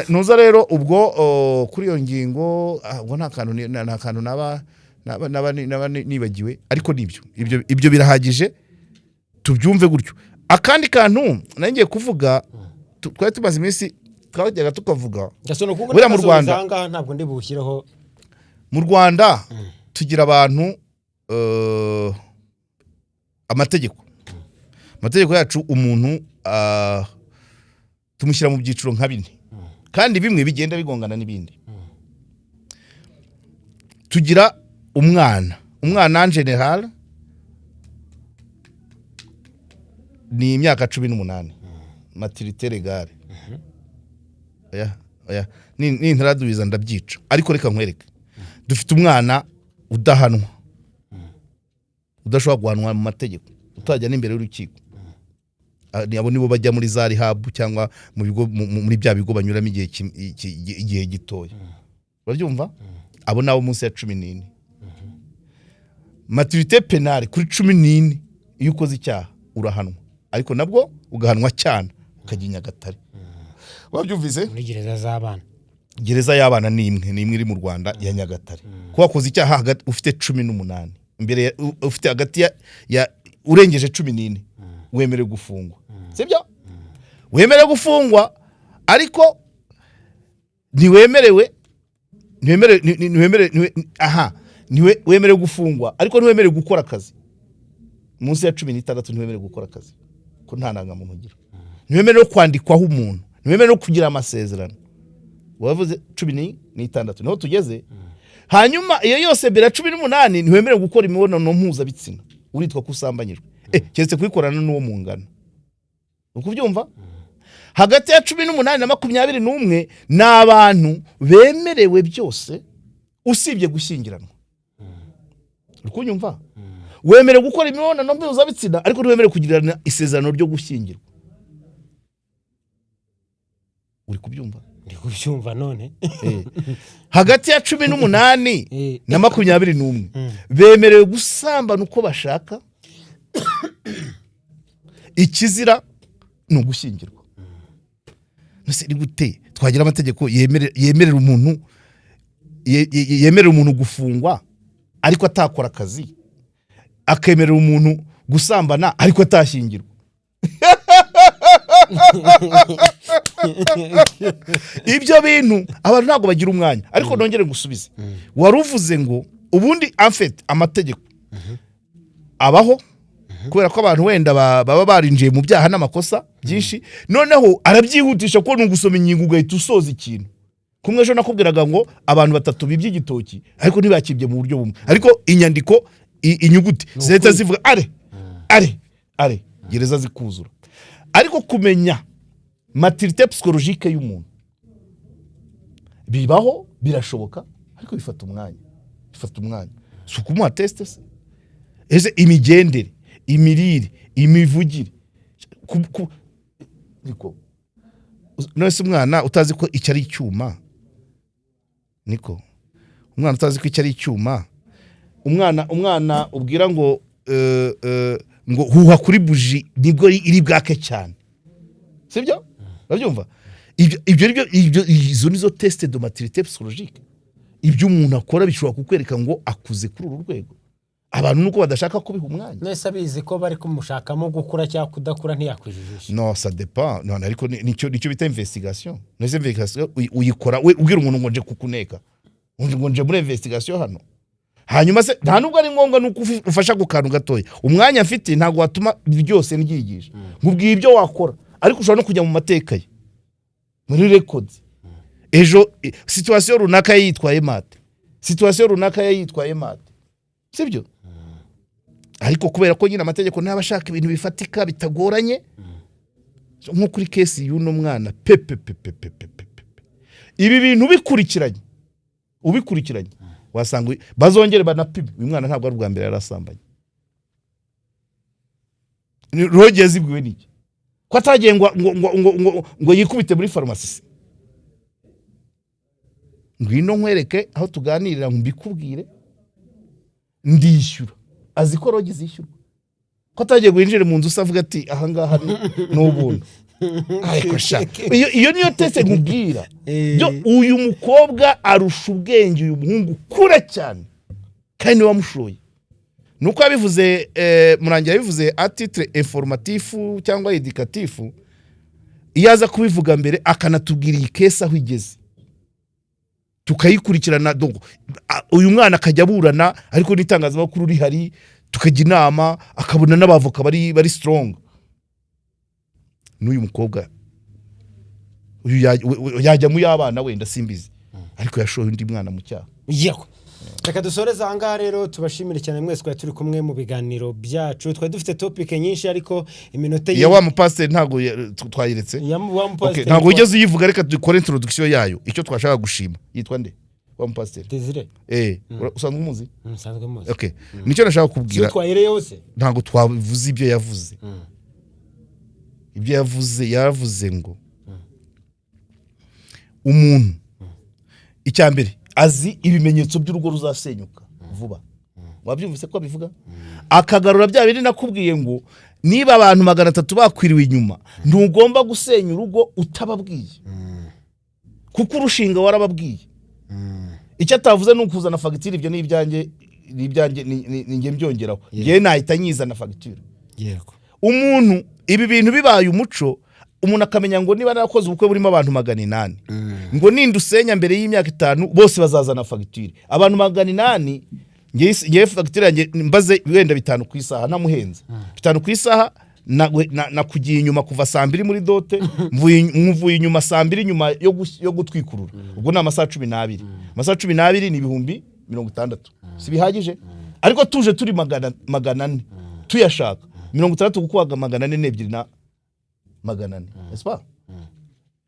Nuza rero ubwo kuri iyo ngingo, ubwo nta kantu naba nibagiwe, ariko nibyo, ibyo birahagije, tubyumve gutyo. Akandi kantu nari ngiye kuvuga, twari tumaze iminsi twajyaga tukavuga. Gasona kuko Buriya mu ndagasoza Rwanda- ahangaha ntabwo ndi buwushyireho. Mu Rwanda tugira abantu, amategeko yacu, umuntu tumushyira mu byiciro nka bine, kandi bimwe bigenda bigongana n'ibindi. Tugira umwana. Umwana en général ni imyaka 18, maturité légale. Oya, oya, nintaradubiza ndabyica, ariko reka nkwereke. Dufite umwana udahanwa, udashobora guhanwa mu mategeko, utajya n'imbere y'urukiko. Abo nibo bajya muri za rehab cyangwa mu bigo, muri bya bigo banyuramo igihe gitoya, urabyumva? Abo nabo munsi ya 14. Maturité pénale kuri 14, iyo ukoze icyaha urahanwa, ariko nabwo ugahanwa cyane, ukajya i Nyagatare, wabyumvise? Muri gereza z'abana. Gereza y'abana ni imwe iri mu Rwanda, ya Nyagatare. Kuba wakoze icyaha ufite 18, imbere ufite hagati ya urengeje 14, wemerewe gufungwa, sibyo? Wemerewe gufungwa, ariko ntiwemerewe ntiwemerewe aha wemerewe gufungwa, ariko ntiwemerewe gukora akazi. Munsi ya 16 ntiwemerewe gukora akazi ko nta ndangamuntu ugira, ntiwemerewe kwandikwaho umuntu, ntiwemerewe kugira amasezerano. Wavuze 16, niho tugeze. Hanyuma iyo yose mbere ya 18 ntiwemerewe gukora imibonano mpuzabitsina, uritwa ko usambanyijwe, keretse kuyikorana n'uwo mungana, uri kubyumva? Hagati ya 18 na 21 ni abantu bemerewe byose usibye gushyingiranwa, uri kunyumva? Wemerewe gukora imibonano mpuzabitsina, ariko ntiwemerewe kugirana isezerano ryo gushyingirwa. Uri kubyumva? Ndi kubyumva none. Hagati ya 18 na 21 bemerewe gusambana uko bashaka, ikizira ni ugushyingirwa. None ni gute twagira amategeko yemerera umuntu yemerera umuntu gufungwa ariko atakora akazi, akemerera umuntu gusambana ariko atashyingirwa? Ibyo bintu abantu ntabwo bagira umwanya. Ariko nongere ngusubize, wari uvuze ngo ubundi afite amategeko abaho kubera ko abantu wenda baba barinjiye mu byaha n'amakosa byinshi, noneho arabyihutisha kuko ni ugusoma ingingo ugahita usoza ikintu kumwe. Ejo nakubwiraga ngo abantu batatu bibye igitoki ariko ntibakibye mu buryo bumwe, ariko inyandiko inyuguti zihita zivuga are are are, gereza zikuzura. Ariko kumenya maturité psychologique y'umuntu bibaho, birashoboka, ariko bifata umwanya, bifata umwanya. Si ukumuha test se? Ese imigendere, imirire, imivugire, niko none se umwana utazi ko icyo ari icyuma, niko umwana utazi ko icyo ari icyuma, umwana ubwira ngo ngo huha kuri buji nibwo iri bwake cyane, sibyo? Urabyumva? Ibyo nibyo, izo nizo test de maturité psychologique. Ibyo umuntu akora bishobora kukwereka ngo akuze kuri uru rwego. Abantu nuko badashaka kubiha umwanya. Nese abizi ko bari kumushakamo gukura cyangwa kudakura, ntiyakwijijisha? Non, ça dépend. Non, ariko nicyo bita investigation. Nese investigation uyikora we ubwira umuntu ngo nje kukuneka, ngo nje muri investigation hano? Hanyuma se nta nubwo ari ngombwa nuko ufasha ku kantu gatoya. Umwanya mfite ntabwo watuma byose ndyigisha. Nkubwiye ibyo wakora, ariko ushobora no kujya mu mateka ye, muri records, ejo situation runaka yitwaye mate, situation runaka yitwaye mate, sibyo? Ariko kubera ko nyine amategeko ntaba ashaka ibintu bifatika bitagoranye, nko kuri case y'uno mwana pepe pepe pepe pepe, ibi bintu ubikurikiranye, ubikurikiranye, wasanga bazongere banapime uyu mwana. Ntabwo ari ubwa mbere yarasambanye. Rogi yazibwiwe n'iki ko atagiye ngo yikubite muri farumasi se? Ngwino nkwereke aho tuganirira ngo mbikubwire. Ndishyura, azi ko rogi zishyurwa, ko atagiye ngo yinjire mu nzu se avuga ati ahangaha ni ubuntu? Ariko sha, iyo niyo test nkubwira. Byo uyu mukobwa arusha ubwenge uyu muhungu kure cyane, kandi niwe wamushoye. Nuko yabivuze, Murangira yabivuze à titre informatif cyangwa éducatif. Iyo aza kubivuga mbere akanatubwira iyi case aho igeze tukayikurikirana, donc, uyu mwana akajya aburana ariko n'itangazamakuru rihari, tukajya inama, akabona n'abavoka bari strong, n'uyu mukobwa uyu yajya mu y'abana wenda simbizi, ariko yashoye undi mwana mu cyaha. Yego, reka dusoreze aha ngaha rero. Tubashimire cyane mwese twari turi kumwe mu biganiro byacu. Twari dufite topic nyinshi ariko iminota Iya wa mupasiteri ntabwo twayiretse. Ya wa Okay, mupasiteri. ntabwo wigeze uyivuga, reka dukore introduction yayo. Icyo twashaka gushima, yitwa nde wa mupasiteri? Desire. Usanzwe umuzi? Nsanzwe muzi. Okay, nicyo nashaka Siyo? kubwira. Twahereye yose. Ntabwo twavuze ibyo yavuze. Ibyo yavuze, yaravuze ngo umuntu icya mbere azi ibimenyetso by'urugo ruzasenyuka vuba. Wabyumvise ko abivuga, akagarura bya bindi nakubwiye ngo niba abantu 300 bakwiriwe inyuma, ntugomba gusenya urugo utababwiye, kuko urushinga warababwiye. Icyo atavuze ni ukuzana fagitire. Ibyo ni ibyanjye, ni ibyanjye, ni njye mbyongeraho. Njyewe nahita nyizana fagitire. Umuntu ibi bintu bibaye umuco, umuntu akamenya ngo niba narakoze ubukwe burimo abantu 800, ngo ninda usenya mbere y'imyaka 5 bose bazazana fagitire. Abantu 800, ngewe fagitire yanjye mbaze wenda 5 ku isaha, ntamuhenze, 5 ku isaha, nakugiye inyuma kuva saa 2 muri dot, mvuye inyuma saa 2 nyuma yo gutwikurura, ubwo ni amasaha 12. Amasaha 12 ni 60,000, si bihagije? Ariko tuje turi 400 tuyashaka, 60 kuko 400 ni 2,400 ese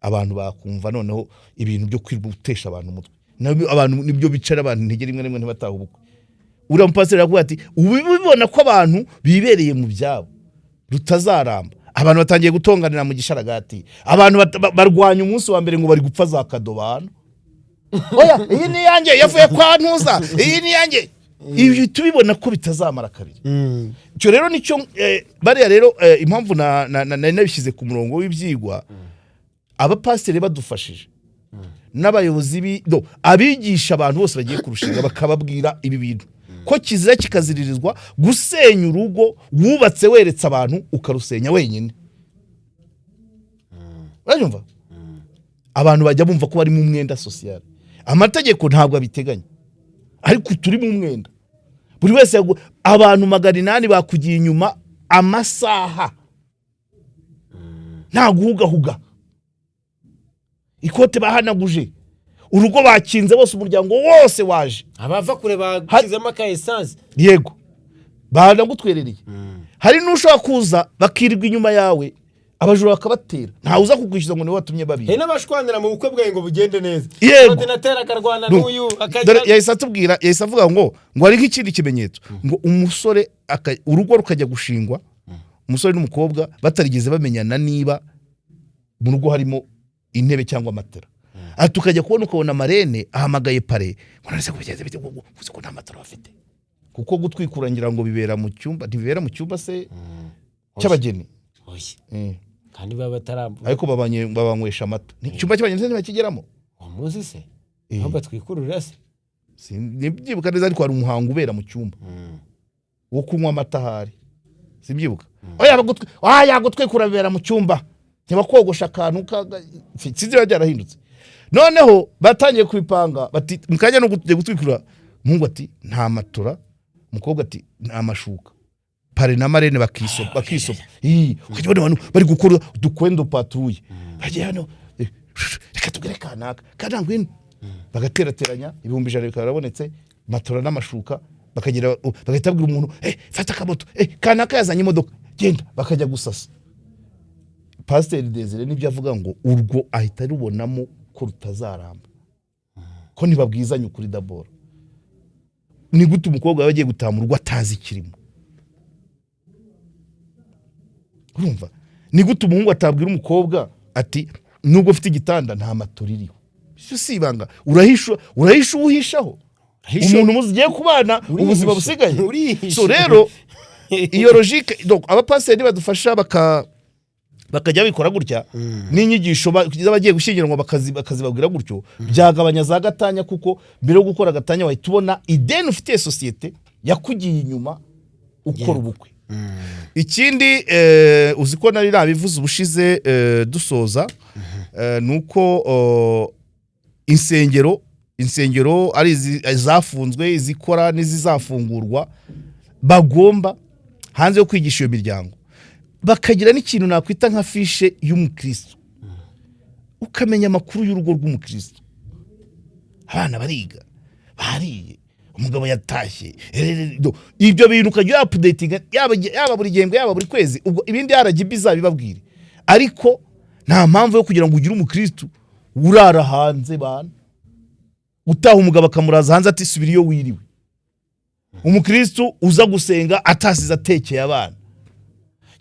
abantu bakumva. Noneho ibintu byo gutesha abantu umutwe nabyo, abantu nibyo bicara abantu intege, rimwe rimwe ntibataha ubukwe. Uriya mupasiteri aravuga ati ubu ubibona ko abantu bibereye mu byabo rutazaramba. Abantu batangiye gutonganira mu gisharagati. Abantu barwanya umunsi wa mbere ngo bari gupfa za kadobana. Oya, iyi ni iyanjye, yavuye kwa ntuza, iyi ni iyanjye. Ibi tubibona ko bitazamara kabiri. Icyo rero nicyo bariya rero impamvu nari nabishyize ku murongo w'ibyigwa, abapasiteri badufashije n'abayobozi no, abigisha abantu bose bagiye kurushinga, bakababwira ibi bintu ko kizira kikaziririzwa gusenya urugo wubatse weretse abantu, ukarusenya wenyine. Uranyumva? Abantu bajya bumva ko bari mu mwenda social. Amategeko ntabwo abiteganya, ariko turi mu mwenda. Buri wese abantu 800 bakugiye inyuma amasaha, nta guhugahuga, ikote bahanaguje, urugo bakinze bose, umuryango wose waje. Abava kure bashyizemo aka essence. Yego, banagutwerereye. Hari n'ushobora kuza bakirirwa inyuma yawe, abajura bakabatera, ntawe uza kukwishyuza ngo niwe watumye Hari babiri. n'abashwanira mu bukwe bwawe ngo bugende neza. Yego. Ordinateur akarwana No. n'uyu Dore akajya yahise atubwira, yahise avuga ngo hari nk'ikindi kimenyetso, ngo umusore urugo rukajya gushingwa, umusore n'umukobwa batarigeze bamenyana niba mu rugo harimo intebe cyangwa matera. Ati tukajya kubona, ukabona marraine ahamagaye parrain ngo none se ko bigenze bite, ngo uzi ko nta matera bafite? Kuko gutwikura ngira ngo bibera mu cyumba, ntibibera mu cyumba se cy'abageni? Oya. Eh. Kandi baba batarambuye. Ariko babanywesha amata. Ni icyumba cy'abageni se ntibakigeramo? Uwo munsi se Eh. aho batwikururira se? Sindibyibuka neza, ariko hari umuhango ubera mu cyumba wo kunywa amata ahari, simbyibuka. Oya, yagutwikura bibera mu cyumba, ntibakogosha akantu sinzi biba byarahindutse. Noneho batangiye kubipanga bati mu kanya no kujya gutwikura, umuhungu ati nta matora, umukobwa ati nta mashuka, parrain na marraine bakisopa bakisopa. Ii, ukajya ubona abantu bari gukora udukwendo patrouille, bagiye hano, reka tugere kanaka kana ngwino, bagaterateranya 100,000 bikaba birabonetse, matora n'amashuka, bakagira bagahita babwira umuntu fata akamoto, kanaka yazanye imodoka, genda, bakajya gusasa. Pasiteri Desire nibyo avuga ngo urwo ahita rubonamo ko rutazaramba, ko ntibabwizanye ukuri. D'abord, ni gute umukobwa yaba agiye gutaha mu rugo atazi ikirimo? Urumva, ni gute umuhungu atabwira umukobwa ati nubwo ufite igitanda nta matora iriho? Ibyo si ibanga. Urahisha, urahisha, uhishaho umuntu mugiye kubana ubuzima busigaye. Urihisha. So rero iyo logique, donc abapasiteri badufasha bakajya babikora gutya, n'inyigisho z'abagiye gushyingiranwa bakazibabwira gutyo, byagabanya za gatanya, kuko mbere yo gukora gatanya wahita ubona ideni ufitiye sosiyete yakugiye inyuma ukora ubukwe. Ikindi uzi ko nari nabivuze ubushize, dusoza, ni uko insengero ari izafunzwe, izikora n'izizafungurwa, bagomba hanze yo kwigisha iyo miryango bakagira n'ikintu nakwita nka fiche y'umukristo, ukamenya amakuru y'urugo rw'umukristo: abana bariga, bariye, umugabo yatashye. Ibyo bintu ukajya uyaupdatinga yaba buri gihembwe, yaba buri kwezi. Ubwo ibindi RGB izabibabwire, ariko nta mpamvu yo kugira ngo ugire umukristo urara hanze bana, utaha umugabo akamuraza hanze ati subira iyo wiriwe, umukristo uza gusenga atasize atekeye abana,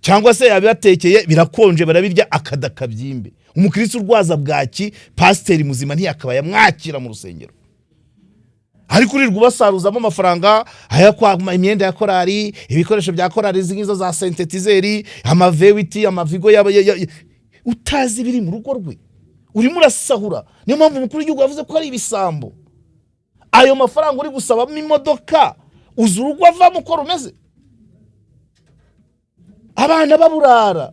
cyangwa se yabibatekeye birakonje barabirya akada kabyimbe, umukristo urwaza bwaki. Pasiteri muzima ntiyakabaye amwakira mu rusengero, ariko urirwa ubasaruzamo amafaranga aya kwa imyenda ya korari, ibikoresho bya korari, izi ngizo za synthétiseur, amavewiti, amavigo yaba utazi ibiri mu rugo rwe, urimo urasahura. Niyo mpamvu umukuru w'igihugu yavuze ko ari ibisambo. Ayo mafaranga uri gusabamo imodoka, uzi urugo avamo uko rumeze? Abana baburara,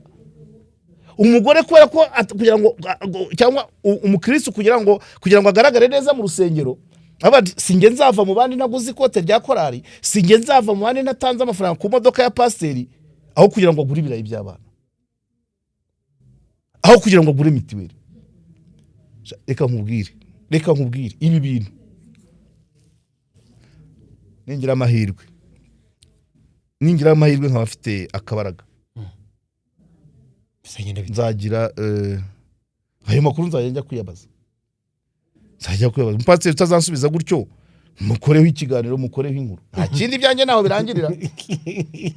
umugore kubera ko kugira ngo cyangwa umukristo kugira ngo agaragare neza mu rusengero, avuga ati sinjye nzava mu bandi ntaguze ikote rya korari, sinjye nzava mu bandi ntatanze amafaranga ku modoka ya pasiteri, aho kugira ngo agure ibirayi by'abana, aho kugira ngo agure mituweli. Reka nkubwire, reka nkubwire, ibi bintu ningira amahirwe nkaba afite akabaraga, Bizagenda bite? Nzagira ayo makuru, nzajya njya kuyabaza, nzajya kuyabaza umupasiteri utazansubiza gutyo. Mukoreho ikiganiro, mukoreho inkuru, nta kindi, ibyanjye ntaho birangirira,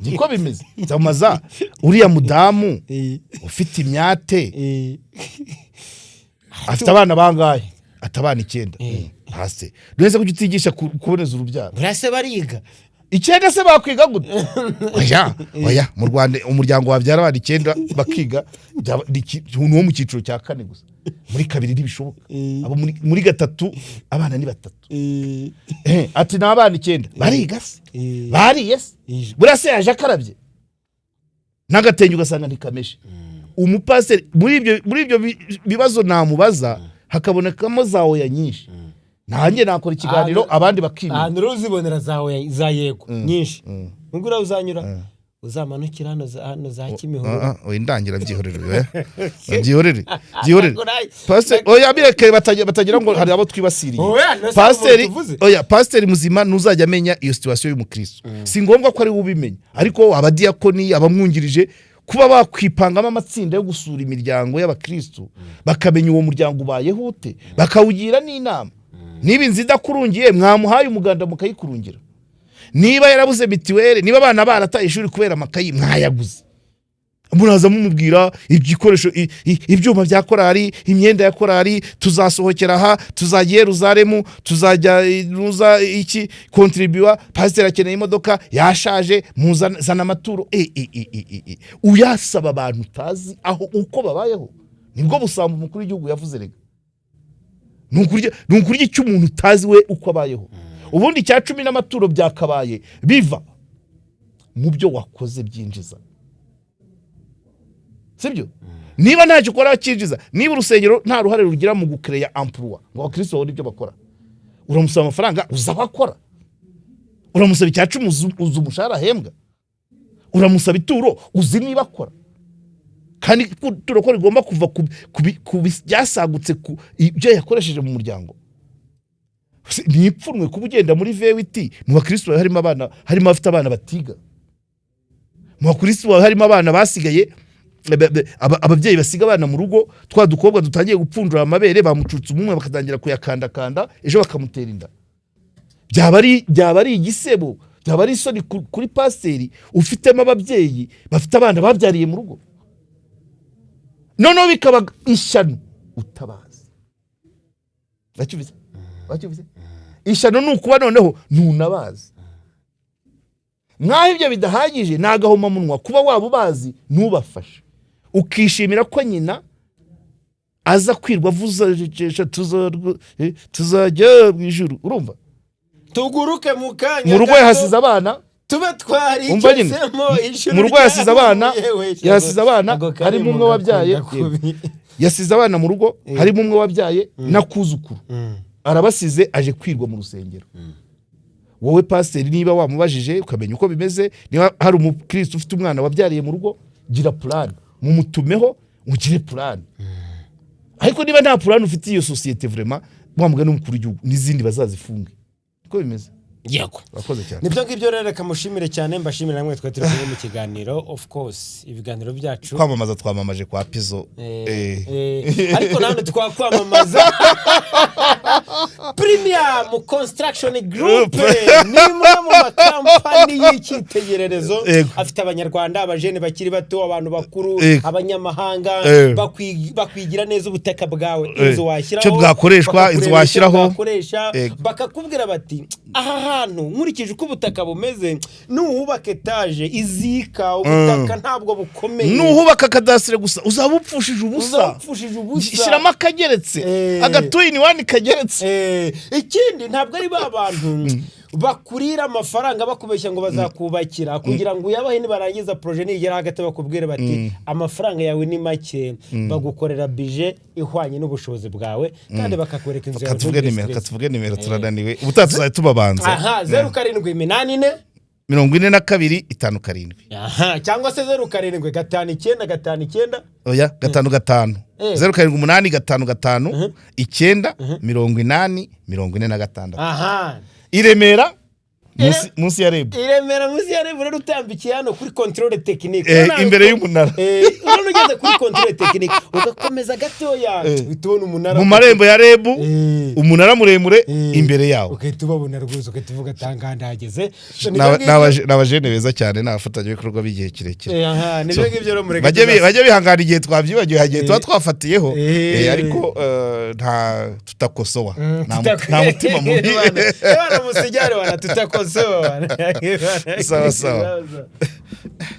niko bimeze. Nzamaza uriya mudamu ufite imyate, afite abana bangahe? Ati abana 9. Hasi none kuki utigisha kuboneza urubyaro? Buriya se bariga? 9 se bakwiga gute? Oya, oya, mu Rwanda umuryango wabyara abana 9 bakiga ni uwo mu cyiciro cya kane gusa, muri kabiri ntibishoboka. Abo muri gatatu abana ni batatu. Ati ni abana 9, bariga se? Bariye se? Buriya se yaje akarabye n'agatenge ugasanga ntikameshe? Umupasiteri muri ibyo bibazo namubaza hakabonekamo za oya nyinshi, nanjye nakora ikiganiro abandi bakimenya. Ahantu rero uzibonera za za yego nyinshi, nubwo uriya uzanyura uzamanukira hano za Kimihurura. Ah, ah, oya, ndangira, byihorere, oya. Byihorere, byihorere. Pasiteri, oya, bireke batagira ngo hari abo twibasiriye. Oya, none se Pasiteri, umuntu tuvuze? oya, pasiteri muzima ntuzajya amenya iyo situation y'umukristo. Si ngombwa ko ari we ubimenya, ariko abadiyakoni, abamwungirije, kuba bakwipangamo amatsinda yo gusura imiryango y'abakristo, bakamenya uwo muryango ubayeho ute, bakawugira n'inama. Niba inzu idakurungiye, mwamuhaye umuganda mukayikurungira. Niba yarabuze mituweli, niba abana barataye ishuri kubera amakayi, mwayaguze. Muraza mumubwira ibikoresho, ibyuma bya korari, imyenda ya korari, tuzasohokera aha, tuzajya i Yeruzalemu, tuzajya nuza iki kontribuwa, pasiteri akeneye imodoka yashaje, muzana zana amaturo. E, e, e, e, e, e. Uyasaba abantu utazi aho uko babayeho, nibwo busambo umukuru w'igihugu yavuze. Rega ni ukurya icyo umuntu utazi we uko abayeho. Ubundi icya cumi n'amaturo byakabaye biva mu byo wakoze byinjiza, sibyo? Niba ntacyo ukora cyinjiza, niba urusengero nta ruhare rugira mu gukereya emploi ngo abakristo babone ibyo bakora, uramusaba amafaranga uzi aho akora? Uramusaba icya cumi uzi umushahara ahembwa? Uramusaba ituro uzi niba akora? Kandi ituro ko rigomba kuva ku byasagutse ku ibyo yakoresheje mu muryango. Ni ipfunwe kuba ugenda muri V8, mu bakristo bawe harimo abana, harimo abafite abana batiga, mu bakristo bawe harimo abana basigaye ababyeyi basiga abana mu rugo, twa dukobwa dutangiye gupfundura amabere, bamucutse umwe bakatangira kuyakandakanda, ejo bakamutera inda. Byaba ari igisebo, byaba ari isoni kuri pasiteri ufitemo ababyeyi bafite abana babyariye mu rugo, noneho bikaba ishyano utabazi. Wacyumvise? Wacyumvise? Ishyano ni ukuba noneho ntunabazi. Nk'aho ibyo bidahagije, ni agahomamunwa kuba waba ubazi ntubafashe, ukishimira ko nyina aza kwirwa avuza tuzajya mu ijuru, urumva? Tuguruke mu kanya Mu rugo gato, yahasize abana. Tube Umva nyine. twarigezemo ijuru Mu rugo yahasize abana, ryavuye, yahasize abana, Ako kari harimo umwe mu wabyaye, gakunda kubi. yasize abana mu rugo, harimo umwe wabyaye n'akuzukuru, arabasize aje kwirwa mu rusengero. Wowe pasiteri, niba wamubajije ukamenya uko bimeze, niba hari umukristo ufite umwana wabyariye mu rugo, gira plan, mumutumeho, ugire plan. Ariko niba nta plan ufite, iyo sosiyete vraiment, wa mugani w'umukuru w'igihugu, n'izindi bazazifunge, niko bimeze. Yego. Urakoze cyane. Nibyo ngibyo rero, reka mushimire cyane, mbashimire namwe twari turi kumwe mu kiganiro. Of course, ibiganiro byacu Kwamamaza twamamaje kwa Pizo. Ariko nanone twakwamamaza Premium Construction Group, ni imwe mu makampani y'icyitegererezo, afite Abanyarwanda, abajene bakiri bato, abantu bakuru, abanyamahanga, bakwigira neza ubutaka bwawe, inzu washyiraho, Icyo bwakoreshwa, bakakurebera inzu icyo washyiraho. bwakoresha, bakakubwira bati aha hantu nkurikije uko ubutaka bumeze, nuhubaka etaje izika, ubutaka ntabwo bukomeye. Nuhubaka kadasitire gusa uzaba upfushije ubusa. Uzaba upfushije ubusa. Shyiramo akageretse, aga two in one kageretse. Ikindi, ntabwo ari ba bantu bakurira amafaranga bakubeshya ngo bazakubakira kugira ngo uyabahe, nibarangiza projet nigera hagati bakubwire bati amafaranga yawe ni make. Bagukorera budget ihwanye n'ubushobozi bwawe kandi bakakwereka inzu yawe, Katuvuge ntugire nimero. stress. Katuvuge nimero, turananiwe, ubutaha tuzajya tubabanza. Aha, 0784 42 57. Aha, cyangwa se 0759 59. Oya, 55. 078 55 9 80 46. Aha. I Remera. Munsi ya REB. I Remera munsi ya REB rero, utambikiye hano kuri contrôle technique. Imbere y'umunara. Urabona ugeze kuri contrôle technique, ugakomeza gatoya, uhita ubona umunara. Mu marembo ya REB, umunara muremure, imbere yawo. Ugahita ubabona rwose, ugahita uvuga ati: "Ahangaha ndahageze." So, nibyo ngibyo. Ni abajene beza cyane, ni abafatanyabikorwa b'igihe kirekire. Aha, nibyo ngibyo rero, mureke Bajye bihangana igihe twabyibagiwe, hagiye tuba twafatiyeho, ariko nta tutakosowa. Nta mutima mubi. Bana, musigare wana, tutakosowa. Sawa, sawa.